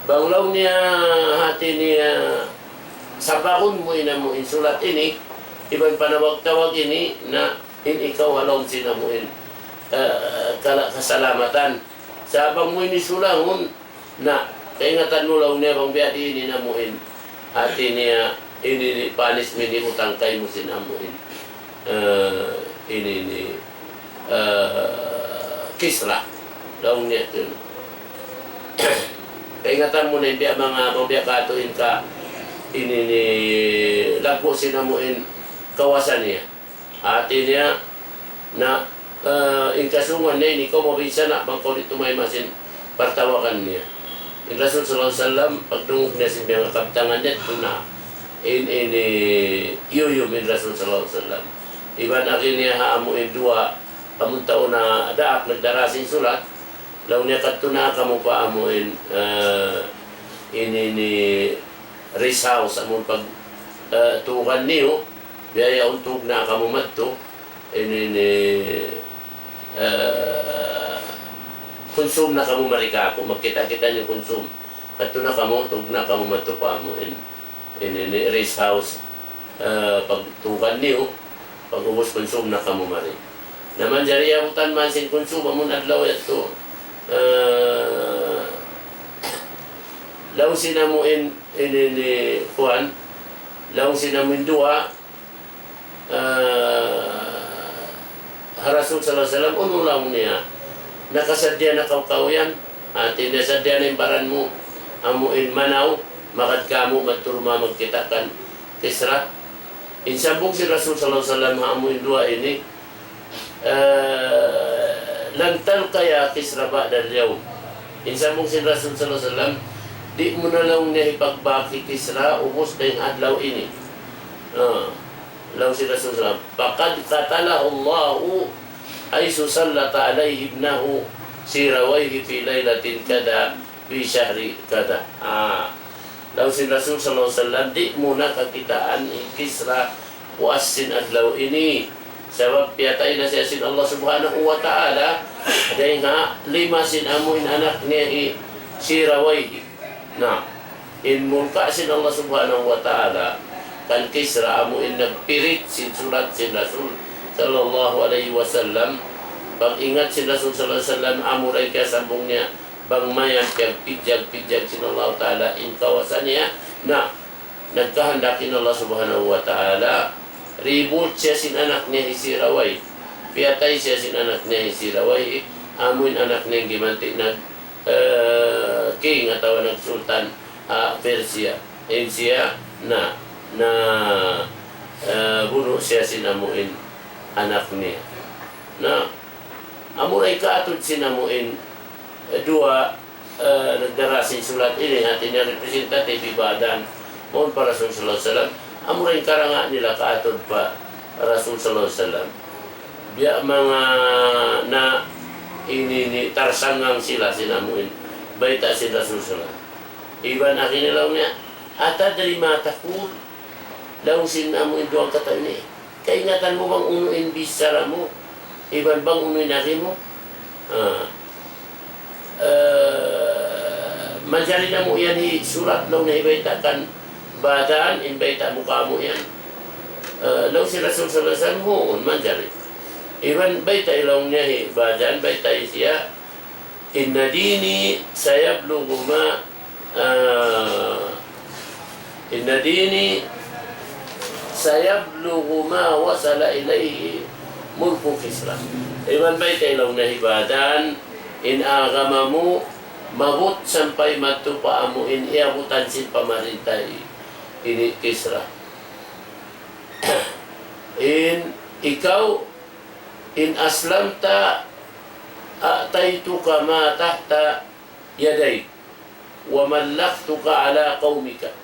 bang laung niya hati niya, sabagun mu in amu in sulat ini, iban panawag-tawag ini, na in ikaw ha lawm sin amu in, eh, kala-, kasalamatan. Sa' bang mu ini sulahun, na, kaingatan mu laung niya bang biya' diin in amu in. Hati niya, ini, ini, punishment ini butang kaymu sin amu in. Eh, ini, ini, eh, Kisra. Laung niya yadtu. Kaingatan mu na in biya' manga, bang biya' katu' in ka, ini, ini, laggu' sin amu in kawasa niya. Hati niya na, eh, in kasungan niya ini kaw mabinsana' bang kaw di' tumayma' sin partawagan niya. In Rasul sallallahu alayhi wasallam, pagdungug niya sin manga kabtangan niya, tuna in, ini, iyuyum in Rasul sallallahu alayhi wasallam. Iban agi niya ha amu in duwa, amun tau na daak nagdara sin sulat, laung niya kadtu na kamu pa amu in, eh, ini, ini, rest house, amun pag, eh, tuugan niyu, biya' yaun tuug na kamu madtu, ini, ini, eh, kunsum na kamu mari kāku', magkita'-kita' niyu kunsum. Kadtu na kamu, tuug na kamu madtu pa amu in, ini, ini, rest house, eh, pagtuugan niyu, pag-ubus kunsum na kamu mari. Na manjari abutan man sin kunsum, amun adlaw yadtu, eh, laung sin amu in, ini, ini, kuwan, laung sin amu in duwa, eh, ha Rasul sallallahu alayhi wasallam, unu laung niya, nakasaddiya na kaw kaw yan, hati niya saddiya na in baran mu, amu in manaw, magad kamu madtu dumā magkita' kan Kisra. In sambung sin Rasul sallallahu alayhi wasallam, amu in duwa ini, eh, لن تلقيا كسرى بعد اليوم. In sambung sin Rasul sallallahu alayhi wasallam, di' mu na laung niya hipagbāk hi Kisra, ubus dayn adlaw ini. Ah, laung sin Rasul sallallahu alayhi wasallam, فقد قتله الله حيث سلط عليه ابنه سيرويه في ليلة كذا في شهر كذا. Ah, laung sin Rasul sallallahu alayhi wasallam, di' mu na kakitaan hi Kisra puas sin adlaw ini. Sabab piyatay na siya sin Allah Subhanahu wa Ta'ala, dayn ha lima sin amu in anak niya hi Sirawayh. Na, in murka' sin Allah Subhanahu wa Ta'ala, kan Kisra amu in nagpirit sin sulat sin Rasul sallallahu alayhi wasallam. Pag-ingat sin Rasul sallallahu alayhi wasallam, amura in kiyasambung niya, bang mayan piyagpidjag-pidjag sin Allah Ta'ala in kawasa niya, na, nagkahandak in Allah Subhanahu wa Ta'ala, ribut siya sin anak niya hi Sirawayh. Piyatay siya sin anak niya hi Sirawayh, amu in anak niya in gimanti' nag, eh, king atawa nagsultan, ah, Persia. In siya, na, na, eh, bunu' siya sin amu in anak niya. Na, amura in kaatud sin amu in, eh, duwa, eh, nagdara sin sulat ini, hati niya representative hi Badan, mawn pa Rasul sallallahu alayhi wasallam, amura in karanga' nila kaatud pa Rasul sallallahu alayhi wasallam. Biya' manga na ini, ini tarsangang sila sin amu in bayta' sin Rasul sallallahu alayhi wasallam. Iban agi niya laung niya, أتدري ما تقول؟ Laung sin amu in duwa kata' ini, kaingatan mu bang unu in bichara mu, iban bang unu in agi mu? Ah. Eh, manjari namu' yan hisulat laung niya hi bayta' kan Badan, in bayta' mu kāmu' yan. Eh, laung sin Rasul sallallahu alayhi wasallam, huun, manjari. Iban baytai laung niya hi Badan, baytai siya, إن ديني سيبلغ ما، eh, إن ديني سيبلغ ما وصل إليه ملك كسرى. Iban baytai laung niya hi Badan, in agama mu, maabut sampay madtu pa amu in iyabutan sin pamarinta hi ini Kisra. In ikaw, in aslamta, a'taytuka ma tahta yadayk, wa mallaktuka ala qawmika.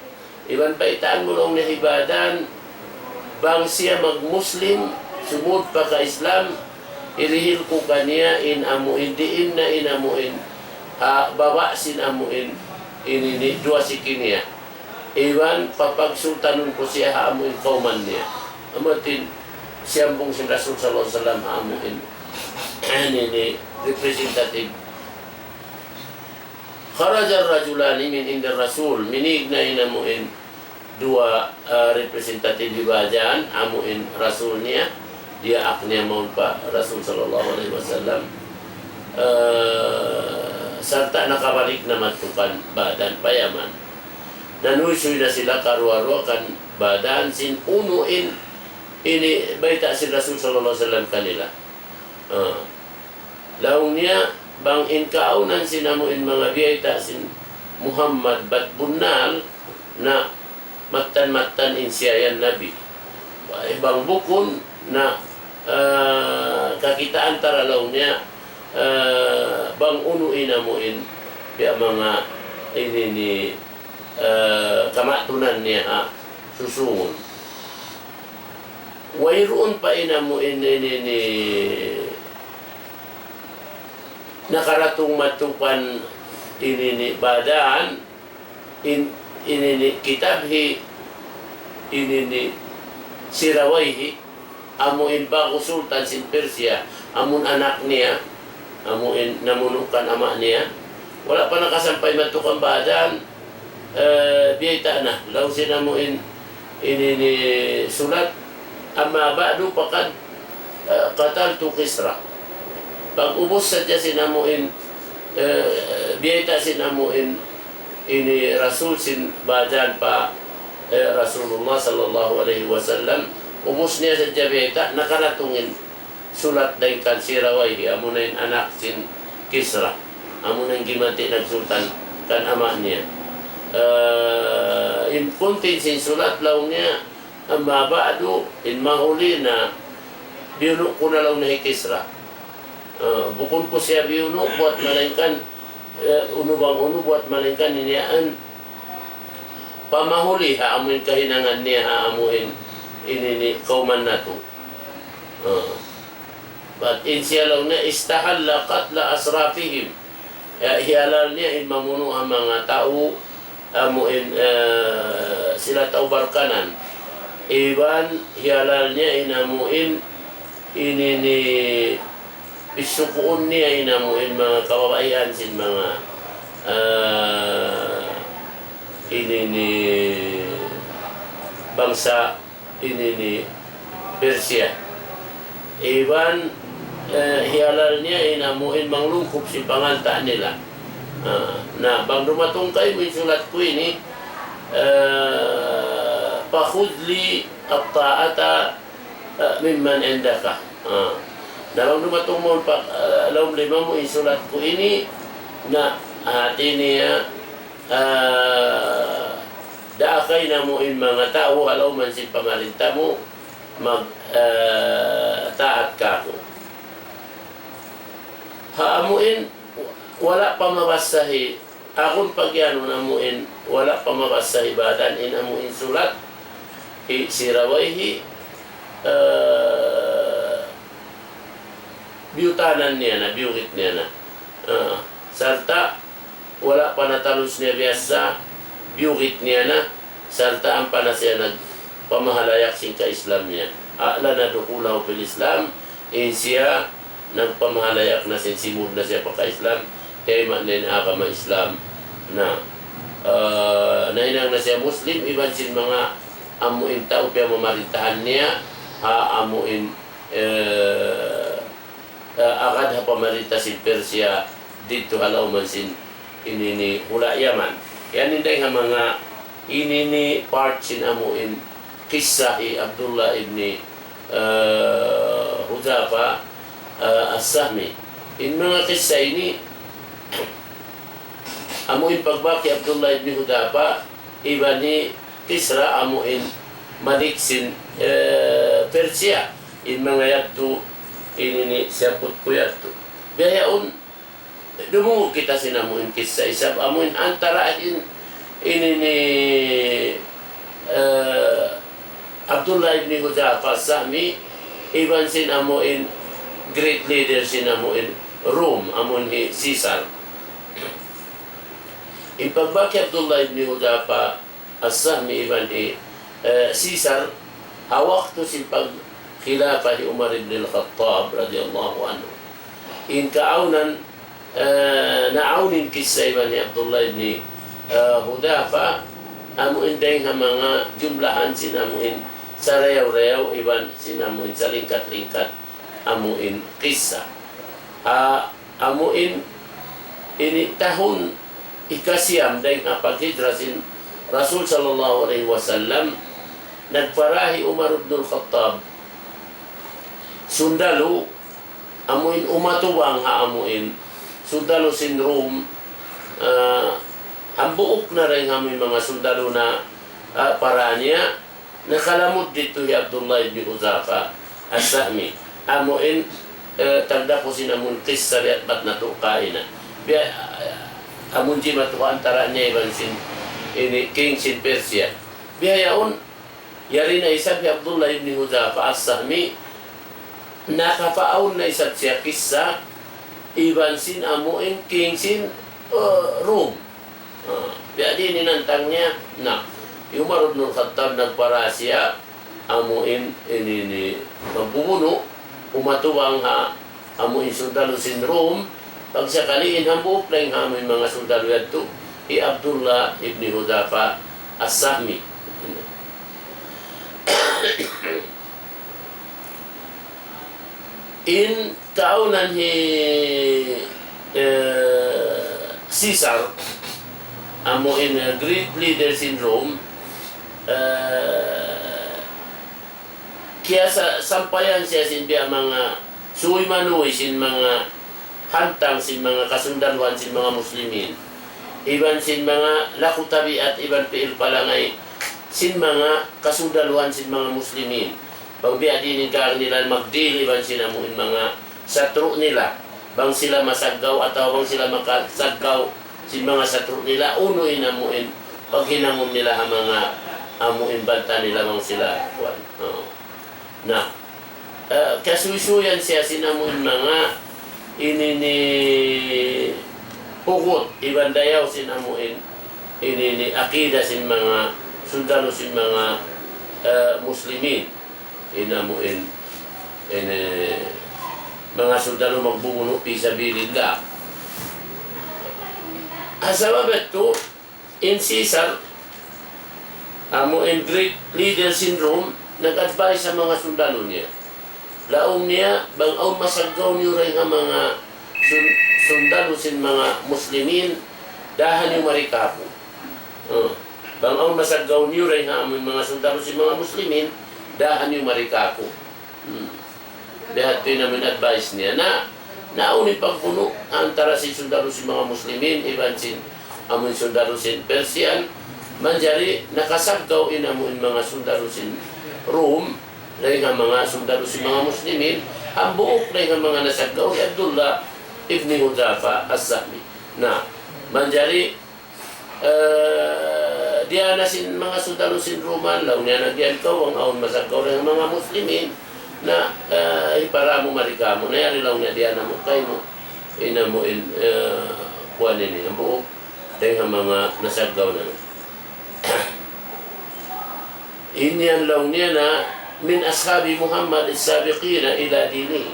Iban baytaan mu laung niya hi Badan, bang siya mag-Muslim, sumud pa ka-Islam, hirihil ku kaniya in amu in diin na in amu in, ha, baba' sin amu in, ini ni duwa siki niya. Iban papagsultanun ku siya ha amu in kawman niya. Amu in siyambung sin Rasul sallallahu alayhi wasallam ha amu in, ini ni representative. خرج الرجلان من عند الرسول. Minīg na in amu in duwa, ah, representative hi Badan, amu in Rasul niya, diyaak niya mawn pa Rasul sallallahu alayhi wasallam. Ah, sarta' nakabalik na madtu kan Badan pa Yaman. Nanuysuy na sila karuwa-ruwa kan Badan sin unu in ini bayta' sin Rasul sallallahu alayhi wasallam kanila. Ah. Laung niya, bang in kaawnan sin amu in manga biyayta' sin Muhammad bat bunnal na mattan-mattan in siya yan Nabi. Bang bukun na, ah, kakitaan ta ra laung niya, ah, bang unu in amu in biya' manga ini ni, ah, kamatunan niya ha susungun. Wayruun pa in amu in ini ni nakaratung madtu kan ini ni Badan, in, ini ni kitab hi ini ni Sirawayhi, amu in ba'gu sultan sin Persia, amun anak niya, amu in namunu' kan ama' niya. Wala' pa nakasampay madtu kan Badan, eh, biyayta' na. Laung sin amu in, ini ni sulat, أما بعد فقد, eh, قتلت كسرى. Pag-ubus sadja sin amu in, eh, biyayta' sin amu in, ini Rasul sin Badan pa, eh, Rasulullah sallallahu alayhi wasallam, ubus niya sadja biyayta', nakaratung in sulat dayn kan Sirawayhi, amu na in anak sin Kisra. Amu na in gimanti' nagsultan kan ama' niya. Eh, in kuntin sin sulat laung niya, أما بعد, in mahuli na, biyunu' ku na laung niya hi Kisra. Eh, bukun ku siya biyunu' buwat malaingkan, eh, unu bang unu buwat malaingkan ini yan pamahuli ha amu in kahinangan niya ha amu in ini ni kawman natu'. Ah. Bat in siya laung niya استحل قتل أشرافهم. Ya, hihalal niya in mamunu' ha manga tau amu in, eh, sila tau barkanan. Iban hihalal niya in amu in ini ni pisukuun niya in amu in manga kababaihan sin manga, eh, ini ni bangsa ini ni Persia. Iban, eh, hihalal niya in amu in manglungkup sin panganta' nila. Ah, na, bang dumatung kaymu in sulat ku ini, eh, فخذ لي الطاعة, eh, ممن عندك. Ah. Na bang dumatung mawn pa, eh, lawm lima mu in sulat ku ini, na, hati niya, ah, daakay namu' in manga tau ha lawm sin pamarinta mu, mag, ah, taat kāku'. Ha amu in, wala' pa mabassa hi, agun pagiyanun amu in, wala' pa mabassa hi Badan in amu in sulat, hi Sirawayhi, ah, biyutanan niya na, biyugit niya na. Ah, sarta' wala' pa natalus niya biyassa, biyugit niya na, sarta' ampa na siya nagpamahalayak sin ka-Islam niya. أعلن دخوله في الإسلام, in siya nagpamahalayak na sin simud na siya pa ka-Islam, kay ma na in agama Islam na. Ah, nahinang na siya Muslim, iban sin manga amu in tau piyamamarintahan niya, ha amu in, eh, ah, agad ha pamarinta sin Persia didtu ha lawm sin ini ni hula' Yaman. Yan in dayng ha manga ini ni part sin amu in kissa hi Abdullah ibn, ah, Hudhafa, ah, As-Sahmi. In manga kissa ini, Amu in pagbak hi Abdullah ibn Hudhafa, iban hi Kisra amu in malik sin, eh, Persia. In manga yadtu, ini ini siyabbut ku yadtu. Bihaun, dumungug kita sin amu in kissa isab, amu in antara in, ini ini, eh, Abdullah ibn Hudhafa Sahmi, iban sin amu in great leader sin amu in Rome, amu in hi Caesar. In pagbak hi Abdullah ibn Hudhafa As-Sahmi iban hi, eh, Caesar, ha waktu sin pagkhilafa hi Umar ibn al-Khattab radiyallahu anhu. In kaawnan, eh, naawn in kissa iban hi Abdullah ibn, eh, Hudhafa, amu in dayng ha manga jumlahan sin amu in sarayaw-rayaw iban sin amu in salingkat-lingkat amu in kissa. Ah, amu in ini tahun ikasiyam dayng ha paghijra sin Rasul sallallahu alayhi wasallam, nagpara hi Umar ibn al-Khattab sundalu, amu in umatubang ha amu in sundalu sin Rome, ah, hambuuk na dayng ha amu in manga sundalu na, ah, para niya, nakalamud didtu hi Abdullah ibn Hudhafa As-Sahmi. Amu in, eh, tagdapu sin amun kissa biya' bat natu' kaina. Biya', eh, amun jimatu antara niya iban sin ini king sin Persia. Bihaun, yari na isab hi Abdullah ibn Hudhafa As-Sahmi, nakapaawn na isab siya kissa, iban sin amu in king sin, eh, Rome. Ah, biya' diin in hantang niya. Na, hi Umar ibn al-Khattab nagpara siya, amu in, ini, ini, magbubunu', umatubang ha, amu in sundalu sin Rome, pagsakali in hambuuk dayng ha amu in manga sundalu yadtu, hi Abdullah ibn Hudhafa As-Sahmi. In kaawnan hi, eh, Caesar, amu in, eh, great leader sin Rome, eh, kiyasa-, sampayan siya sin biya' manga suy manuy sin manga hantang sin manga kasundaluhan sin manga Muslimin, iban sin manga laku tabiat iban pi'il palangay sin manga kasundaluhan sin manga Muslimin. Bang biya' diin in kaagi nila magdihil iban sin amu in manga satru' nila. Bang sila masaggaw atawa bang sila makasaggaw sin manga satru' nila, unu in amu in paghinangun nila ha manga amu in banta nila bang sila kuwan. Oo. Na, eh, kasuysuyan siya sin amu in manga ini ini hugut iban dayaw sin amu in ini ini akida sin manga sundalu sin manga, eh, Muslimin. In amu in, ini manga sundalu magbubunu' fi sabilillah. Ha sabab yadtu, in Caesar, amu in great leader sin Rome, nag-advise ha manga sundalu niya. Laung niya, bang awn masaggaw niyu dayng ha manga sun-, sundalu sin manga Muslimin, dāha niyu mari kāku'. Uh, bang awn masaggaw niyu dayng ha amu in manga sundalu sin manga Muslimin, dāha niyu mari kāku'. Hmm. Biya' hādtu in amu in advice niya. Na, naawn in pagbunu' antara sin sundalu sin manga Muslimin iban sin amu in sundalu sin Persian. Manjari nakasaggaw in amu in manga sundalu sin Rome dayng ha manga sundalu sin manga Muslimin. Hambuuk dayng ha manga nasaggaw hi Abdullah ibn Hudhafa As-Sahmi. Na, manjari eh, diyā na sin manga sundalu sin Rome, laung niya na, diyā kaw, bang awn masaggaw dayng ha manga Muslimin, na, eh, hipara mu mari kāmu', na yari laung niya diyā na mu kaymu. In amu in, eh, kuwan ini, hambuuk dayng ha manga nasaggaw na. In yan laung niya na, من أصحاب محمد السابقين إلى دينه.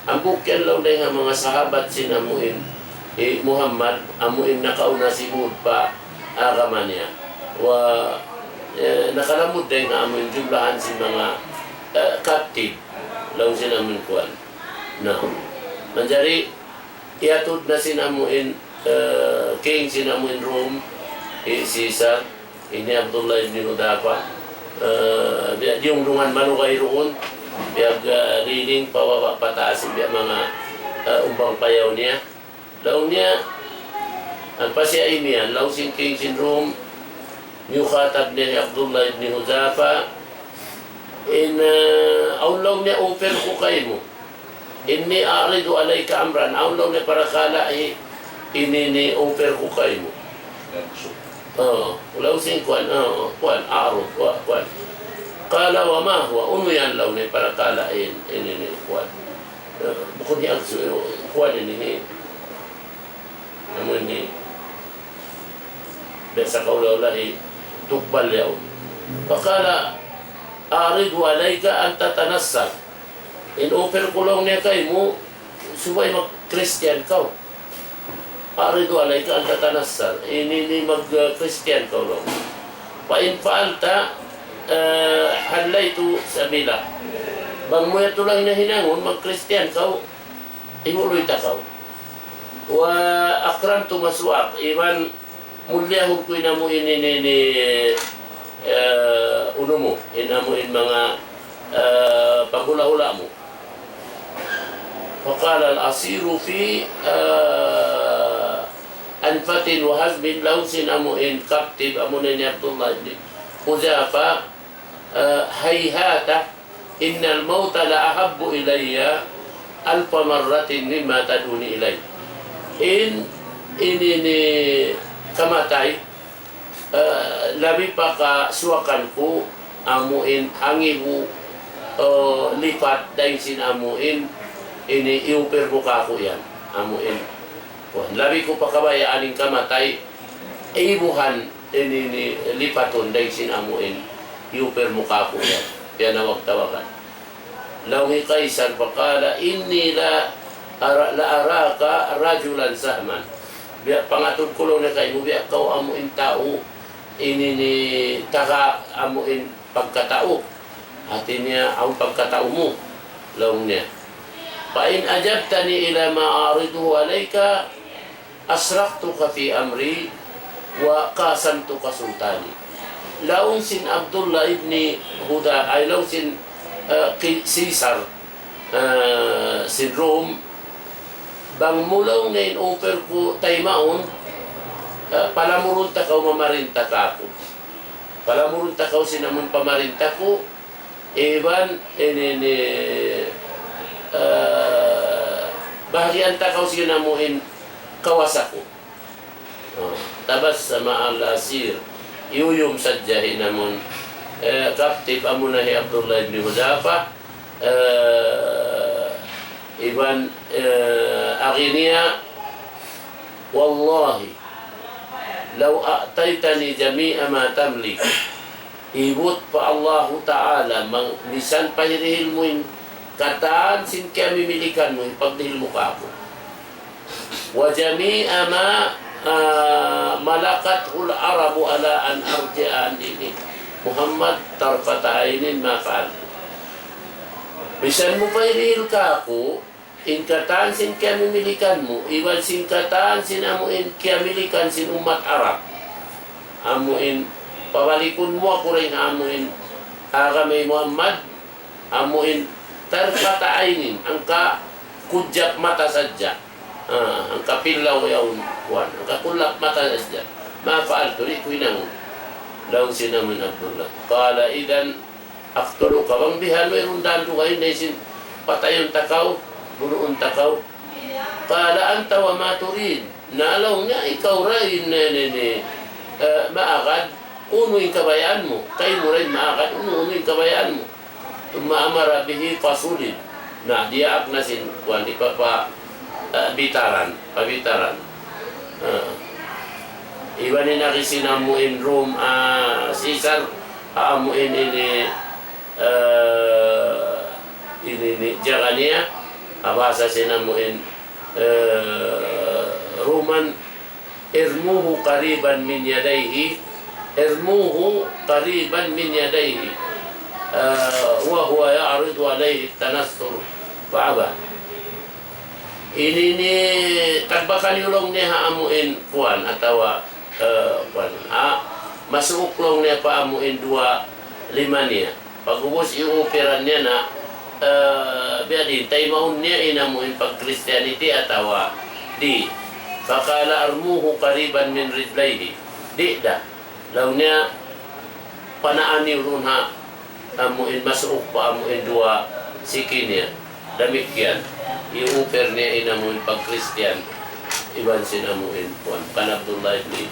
Hambuuk yan laung dayng ha manga sahabat sin amu in, eh, Muhammad, amu in nakauna simud pa agama niya. Wa, eh, nakalamud dayng ha amu in jumlahan sin manga, eh, captive. Laung sin amu in kuwan. Na, manjari, iyatud na sin amu in, eh, king sin amu in Rome, hi Caesar, ini Abdullah ibn Hudhafa, eh, biya' diyungdungan malugay duun, biya', eh, riling pababa' pataas, biya' manga, eh, umbang payaw niya. Laung niya, Ampa siya imiyan, laung sin king sin Rum, miyukhatab niya hi Abdullah ibn Hudhafa, in, ah, awn laung niya offer ku kaymu. إني أعرض عليك أمرا, awn laung niya parakala' hi-, ini ini offer ku kaymu. Oo, laung sin kuwan, oo, kuwan, a'rud, wa-, kuwan. قال وما هو, unu yan laung niya parakala' in, ini ini, kuwan. Eh, bukun hi agsu, kuwan ini hi. Amun ini, biya' sa kaula-ula hi, tukbal yaun. فقال أعرض عليك أن تتنصر. In offer ku laung niya kaymu, subay mag-Christian kaw. أعرض عليك أن تتنصر. Ini ini mag-Christian kaw laung. فإن فعلت، eh, حليت سبيلك. Bang mu yadtu laung niya hinangun, mag-Christian kaw, ihuluy ta kaw. وأكرمت مثواك, iban mulyahun ku in amu in, in, in, eh, unu mu, in amu in manga, eh, paghula-hula mu. فقال الأسير في، eh, أنفة وهزم, laung sin amu in captive, amu na hi Abdullah ibn Hudhafa, eh, هيهات إن الموت لأحب إلي ألف مرة مما تدعوني إليه. In, in, ini kamatay, eh, labi pa kasuwakan ku amu in hangibu, eh, lipat dayn sin amu in ini i-offer mu kāku' yan. Amu in, kuwan, labi ku pa kabayaan in kamatay, ibuhan ini, ini lipatun dayn sin amu in i-offer mu kāku' yan. Yan awag-tawagan. Laung hi Kaisar, فقال إني لا أرى، لأراك رجلا سهما. Biya' pangatud ku laung niya kaymu, biya' kaw amu in tau, ini ini taga amu in pagkatau. Hati niya, awn pagkatau mu, laung niya. فإن أجبتني إلى ما أعرضه عليك أشركتك في أمري وقاسمتك سلطاني. Laung sin Abdullah ibn Huda, ay laung sin, eh, ki-, Caesar, eh, sin Rome, bang mu laung niya in offer ku taymaun, eh, palamurun ta kaw mamarinta kāku'. Palamurun ta kaw sin amun pamarinta ku, iban ini, ini, eh, bahagian ta kaw sin amu in kawasa ku. Oh, تبسم الأسير. Iyuyum sadja in amun, eh, captive amu na hi Abdullah ibn Hudhafa, eh, iban, eh, agi niya, والله لو أعطيتني جميع ما تملك. Ibut pa Allahu Ta'ala, mang-, misan pa hirihil mu in katan sin kiyamimilikan mu, hipagdihil mu kāku'. وجميع ما، ah, ملكته العرب على أن أرجع عن دين محمد طرفة عين ما فعلت. Misan mu pa hirihil kāku', in katan sin kiyamimilikan mu, iban sin katan sin amu in kiyamilikan sin ummat Arab. Amu in pabalikun mu aku dayn ha amu in agama hi Muhammad, amu in طرفة عين, hangka kudjap mata sadja. Ah, hangka pillaw yaun kuwan, hangka kullap mata sadja. ما فعلت, di' ku hinangun. Laung sin amu in Abdullah. قال إذن أقتلك, bang bihan wayruun dandugayn, dayn sin patayun ta kaw, bunuun ta kaw. قال أنت وما تريد. Na laung niya, ikaw ra in, ini, ini, eh, maagad, unu in kabayaan mu? Kaymu ra in maagad, unu, unu in kabayaan mu? ثم أمر به فصلب. Na, diyaak na sin, kuwan, di pa, pa, eh, bitaran, pabitaran. Ah. Iban in agi sin amu in Rome, ah, Caesar, ah, amu in ini, eh, ini, ini, jaga niya, ah, bahasa sin amu in, eh, Roman, ارموه قريبا من يديه، ارموه قريبا من يديه، eh, وهو يعرض عليه التنصر فأبى. Ini ini, tagbakan niyu laung niya ha amu in kuwan atawa, eh, kuwan. Ah, masuuk laung niya pa amu in duwa lima niya. Pag'ubus iyupiran niya na, eh, biya' diin, taymaun niya in amu in pag-Christianity atawa di'. فقال: ارموه قريبا من رجليه. Di' da. Laung niya, panaan niyu duun ha, amu in masuuk pa amu in duwa siki niya. Damikkiyan, i-offer niya in amu in pag-Christian iban sin amu in kuwan, kan Abdullah ibn,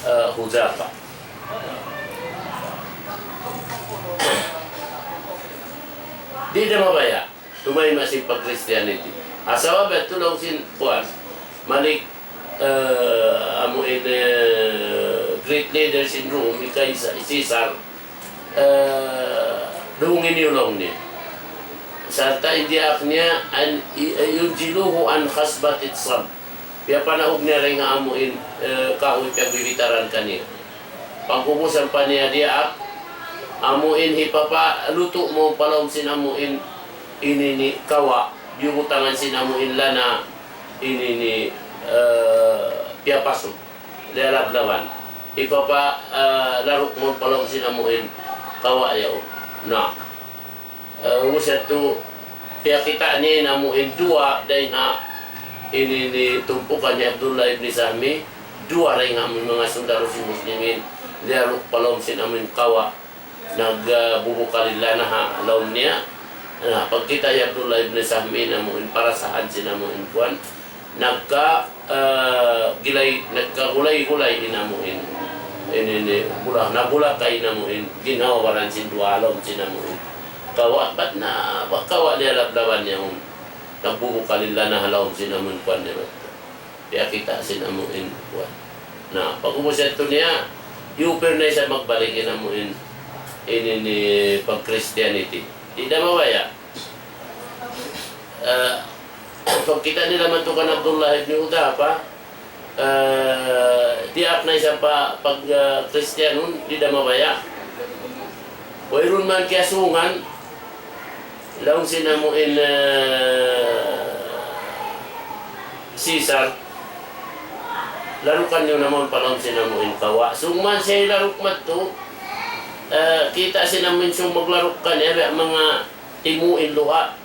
ah, Hudhafa. Di' da mabaya'. Tumayma' sin pag-Christianity. Sabab yadtu laung sin kuwan, Malik, eh, amu in, eh, great leader sin Rome, hi Kaisar, hi Caesar, eh, dungugin niyu laung niya. Sarta' in diyaak niya, an, i-, ينزله عن خصبة الصلب. Piyapanaug niya dayn ha amu in, eh, kahuy piyagbibitaran kaniya. Pag'ubus ampa niya diyaak, amu in hipapalutu' mu pa lawm sin amu in ini ini kawa', biyubutangan sin amu in lana ini ini, eh, piyapasu', liyalablaban. Hipapa, eh, laruk mu pa lawm sin amu in kawa' yaun. Na. Eh, ubus yadtu, piyakita' niya in amu in duwa dayn ha ini ini tumpukan hi Abdullah ibn Sahmi, duwa dayn ha amu in manga sundalu sin Muslimin, liyaruk pa lawm sin amu in kawa', nag, ah, bubukal in lana ha lawm niya. Na, pagkita' hi Abdullah ibn Sahmi in amu in parasahan sin amu in kuwan, nagka, eh, gilay, nagkagulay-gulay in amu in, in, in, in, bula-, nabulakay in amu in ginhawa-baran sin duwa ha lawm sin amu in kawa', bat na, bat kawa' liyalablaban niya yaun. Nagbubukal in lana ha lawm sin amu in kuwan niya bat. Piyakita' sin amu in kuwan. Na, pag'ubus yadtu niya, i-offer na isab magbalik in amu in, in, in, in pag-Christianity. Di' da mabaya'. Eh, pagkita' nila madtu kan Abdullah ibn Hudhafa, eh, diyaak na isab pa pag, eh, Kristiyanun, di' da mabaya'. Wayruun man kiyasungan, laung sin amu in, eh, Caesar, larukan niyu na mawn pa lawm sin amu in kawa'. Sung man siya hilaruk madtu, eh, kita' sin amu in sung maglaruk kaniya, biya' manga timu' in luha'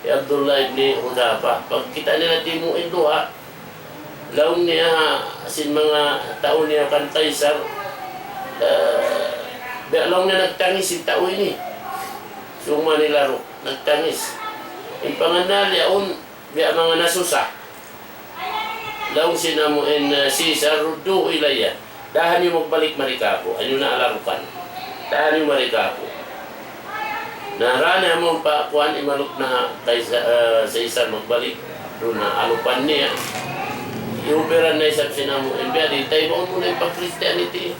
hi Abdullah ibn Hudhafa. Pagkita' nila timu' in luha', laung niya sin manga tau niya kan Kaisar, eh, biya' laung niya nagtangis in tau ini. Sung man hilaruk, nagtangis. In pangannal yaun, biya' manga nasusa. Laung sin amu in, eh, Caesar, ردوه إلي. Dāha niyu magbalik mari kāku'. Ayaw niyu na alupan. Dāha niyu mari kāku'. Na, dayn ha yaun pa kuwan, imalup na ha Kaisar, eh, Caesar magbalik. Duun na alupan niya. I-offeran na isab sin amu in biya' diin, taymaun mu na in pag-Christianity.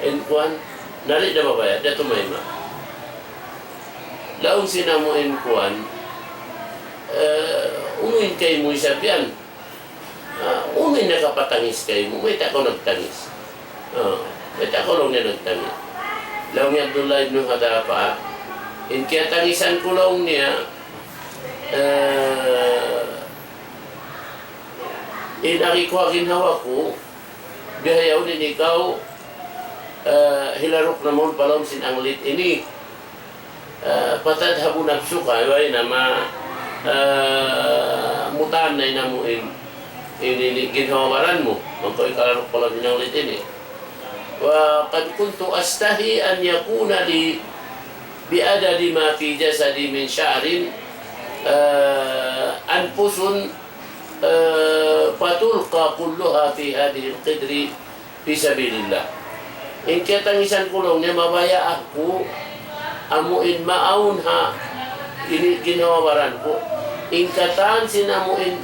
In kuwan, na di' da mabaya', di' da tumayma'. Laung sin amu in kuwan, eh, unu in kaymu isab yan? Ah, unu in nakapatangis kaymu? Mayta' kaw nagtangis? Ah, mayta' kaw laung niya nagtangis? Laung hi Abdullah ibn Hudhafa, in kiyatangisan ku laung niya, eh, in agi ku ha ginhawa ku, bihaun in ikaw, eh, hilaruk na mawn pa lawm sin anglit ini. Eh, فتذهب نفسك, way na ma, eh, mutan na in amu in, in, in, in ginhawa-baran mu, bang kaw hilaruk pa lawm sin anglit ini. وقد كنت أشتهي أن يكون لي بعدد ما في جسدي من شعر، eh, أنفس، eh, فتلقى كلها في هذه القدر في سبيل الله. In kiyatangisan ku laung niya mabaya' aku, amu in maawn ha ini ginhawa-baran ku. In katan sin amu in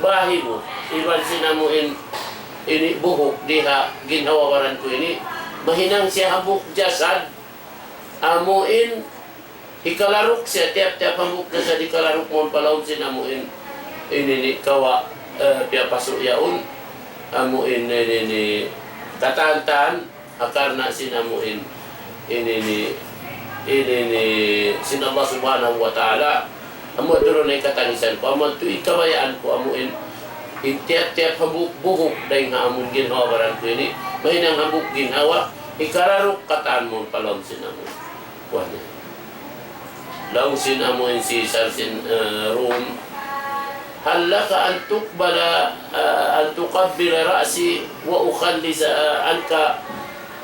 bahibu, iban sin amu in ini buhuk di ha ginhawa-baran ku ini, mahinang siya hambuuk jasad, amu in hikalaruk siya, tiyap-tiyap hambuuk jasad hikalaruk mawn pa lawm sin amu in, ini ini kawa', eh, piyapasu' yaun, amu in, ini ini, katan-katan, ha karna' sin amu in, ini ini, ini ini, sin Allah Subhanahu wa Ta'ala, amu yadtu na in katangisan ku, amu yadtu in kabayaan ku, amu in, in tiyap-tiyap hambuuk buhuk, dayn ha amu in ginhawa-baran ku ini, mahinang hambuuk ginhawa, hikalaruk katan mawn pa lawm sin amu in. Kuwan niya. Laung sin amu in Caesar sin, eh, Rome, هل لك أن تقبل، آه، أن تقبل رأسي وأخلص، آه، عنك،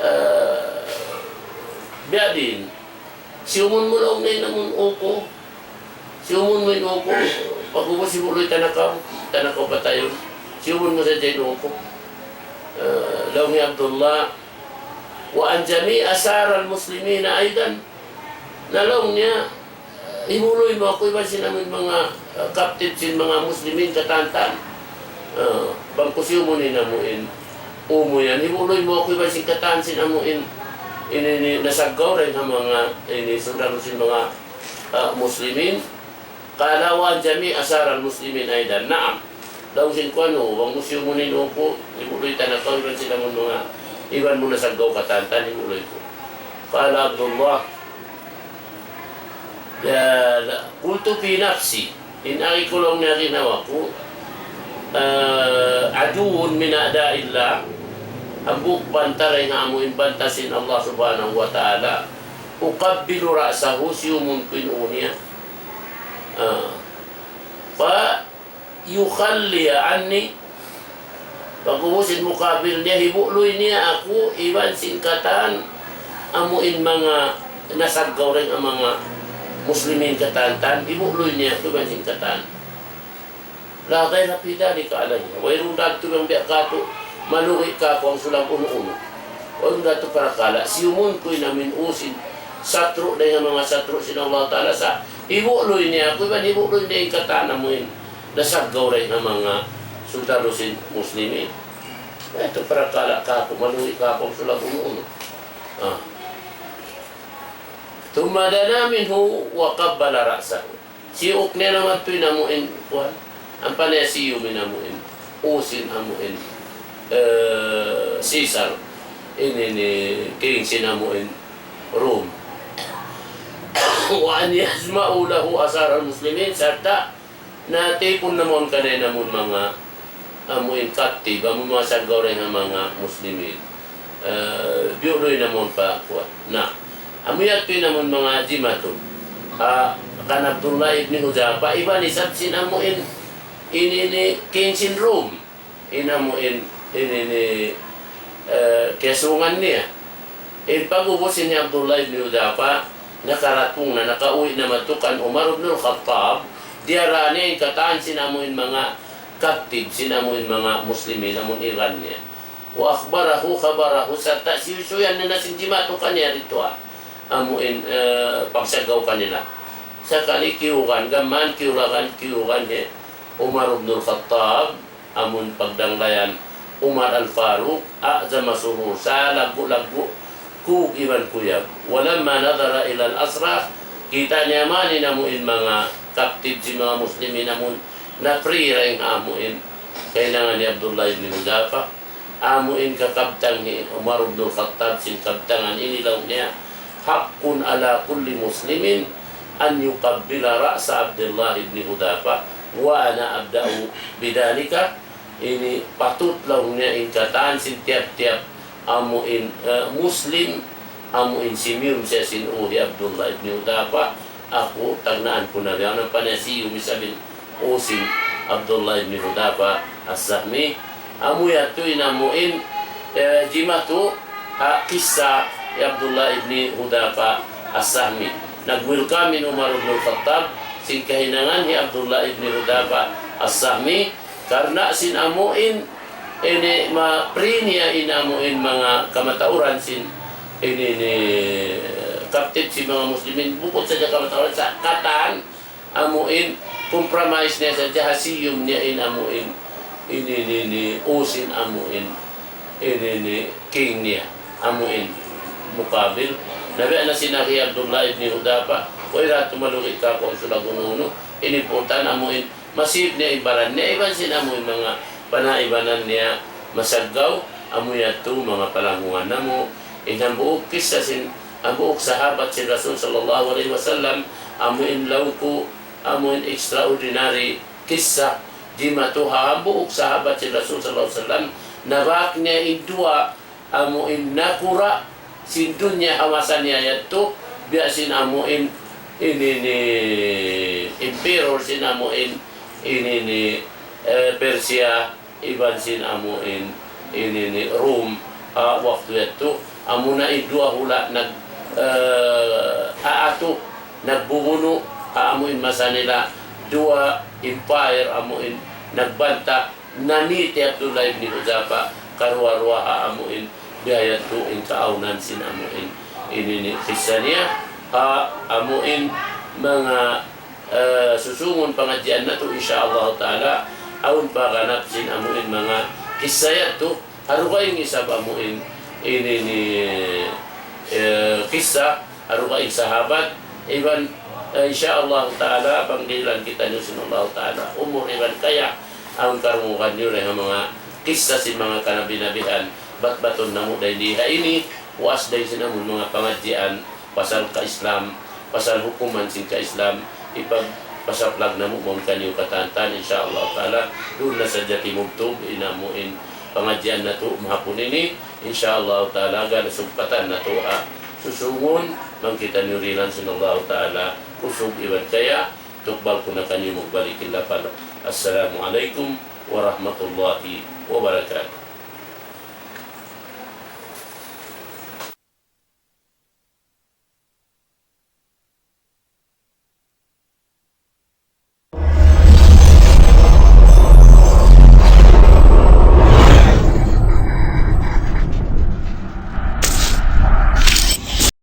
آه، بيد؟ Siyumun mu laung niya in amun ū ku. Siyumun mu in ū ku. Pag'ubus hibu'luy ta na kaw, ta na kaw patayun. Siyumun mu sadja in ū ku. Ah, laung hi Abdullah, وعن جميع أسارى المسلمين أيضا. Na laung niya, hibu'luy mu aku iban sin amun manga, ah, captive sin manga Muslimin katan-katan. Ah, bang ku siyumun in amuin ū mu yan, hibu'luy mu aku iban sin katan sin amuin, ini, ini, nasaggaw dayn ha manga, ini, sundalo sin manga, ah, Muslimin. قال: وعن جميع أسارى المسلمين أيضا. Naam. Laung sin kuwan, ū, bang mu siyumun in ū ku, hibu'luy ta na kaw iban sin amun manga, iban mu nasaggaw katan-katan, hibu'luy ku. قال عبد الله: لا، لا. قلت في نفسي, in agi ku laung niya ginhawa ku, ah, عدو من أعداء الله, hambuuk banta dayn ha amuin banta sin Allah Subhanahu wa Ta'ala, أقبل رأسه, siyumun ku in ū niya. Ah. فيخلي عني, pag'ubus in mukabil niya, hibu'luy niya aku iban sin katan amuin manga nasaggaw dayn ha manga Muslimin katan-katan, hibu'luy niya aku iban sin katan. لا ضير في ذلك علي. Wayruun da tuud biya' katu' malugi' kāku' bang sulag unu-unu. Wayruun da tuud parakala'. Siyumun ku in amuin ū sin satru' dayn ha manga satru' sin Allah Ta'ala, sa' hibu'luy niya aku iban hibu'luy niya in katan amuin nasaggaw dayn ha manga sundalo sin Muslimin. Wayruun da tuud parakala' kāku' malugi' kāku' bang sulag unu-unu. Ah. ثم دنا منه وقبل رأسه. Siyuk niya na madtu in amuin, kuwan, ampa niya siyum in amuin ū sin amuin, eh, Caesar, ini, ini, king sin amuin Rome. وأن يجمعوا له أسارى المسلمين, sarta' natipun na mawn kaniya in amun manga amuin captive, amun manga saggaw dayn ha manga Muslimin. Eh, biyu'luy na mawn pa kuwan. Na, amu yadtu in amun manga jimatu. Ah, kan Abdullah ibn Hudhafa, iban isab sin amuin, ini, ini, king sin Rome. In amuin, ini, ini, eh, kiyasungan niya. In pag'ubus sin hi Abdullah ibn Hudhafa, nakaratung na, nakauwi' na madtu kan Umar ibn al-Khattab, diyara niya in katan sin amuin manga captive, sin amuin manga Muslimin, amun iran niya. وأخبره خبره, sarta' siyusuyan niya na sin jimatu kaniya didtu ha amuin, eh, pagsaggaw kanila. Sakali kiyugan, gam mayan kiyulagan, kiyugan hi Umar ibn al-Khattab, amun pagdanglayan Umar al-Faruq, أعظم سرورا, sa laggu'-laggu' kug iban kuyag. ولما نظر إلى الأسرى, kita' niya man in amuin manga captive sin manga Muslimin amun na-free dayn ha amuin kahinangan hi Abdullah ibn Hudhafa. Amuin kakabtang hi Umar ibn al-Khattab sin kabtangan ini laung niya, حق على كل مسلم أن يقبل رأس عبد الله بن حذافة وأنا أبدأ بذلك. Ini patut laung niya in katan sin tiyap-tiyap amuin, eh, Muslim, amuin simiyum siya sin ū hi Abdullah ibn Hudhafa, aku tagnaan ku na biya' na. Ampa niya siyum isab in ū sin Abdullah ibn Hudhafa as-Sahmi. Amu yadtu in amuin, eh, jimatu ha kissa hi Abdullah ibn Hudhafa as-Sahmi. Nag-welcome in Umar ibn al-Khattab sin kahinangan hi Abdullah ibn Hudhafa as-Sahmi, karna' sin amuin ini ma-free niya in amuin manga kamatauran sin ini, ini, eh, captive sin manga Muslimin, bukun sadja kamatauran, sa' katan amuin compromise niya sadja ha siyum niya in amuin ini, ini, ini, ū sin amuin ini, ini, king niya, amuin mukabil. Na biya' na sin agi hi Abdullah ibn Hudhafa, way da tuud malugi' kāku' bang sulag unu-unu, in importante amuin ma-save niya in baran niya, iban sin amuin manga panaibanan niya masaggaw. Amu yadtu manga palanggungan namu', in hambuuk kissa sin hambuuk sahabat sin Rasul sallallahu alayhi wasallam, amuin laung ku, amuin extraordinary kissa, jimatu ha hambuuk sahabat sin Rasul sallallahu alayhi wasallam, nabak niya in duwa amuin nakura' sin dunya ha masa niya yadtu, biya' sin amuin ini, ini emperor sin amuin ini ini, eh, Persia, iban sin amu in ini ini Rome, ha waktu yadtu, amuna in duwa hula' nag, eh, aatu, nagbubunu', ha amu in masa nila, duwa empire amu in nagbanta, namī hi Abdullah ibn Huzafa, karuwa-ruwa ha amu in biya' yadtu in kaawnan sin amu in ini ini kissa niya, ha amu in manga eh, susungun pangadjian natu', insya Allah Ta'ala, awn pa ganap sin amu in manga kissa yadtu, ha dugaing isab amu in ini ini, eh, kissa, ha dugaing sahabat, iban, eh, insya Allah Ta'ala, pangdihilan kitaniyu sin Allah Ta'ala, umur iban kaya, awn karungugan niyu dayn ha manga kissa sin manga kanabi-nabihan, batbatun namu' dayn di ha ini, puas dayn sin amu in manga pangadjian, pasal ka-Islam, pasal hukuman sin ka-Islam, hipagpasaplag namu' mawn kaniyu katantan, insya Allah Ta'ala, duun na sadja timubtub in amu in pangadjian natu' mahapun ini, insya Allah Ta'ala, gana sugpatan natu', ha susungun, bang kitaniyu dihilan sin Allah Ta'ala, kusug iban kaya, tukbal ku na kaniyu magbalik in lapal. Assalamu alaykum warahmatullahi wabarakatuh.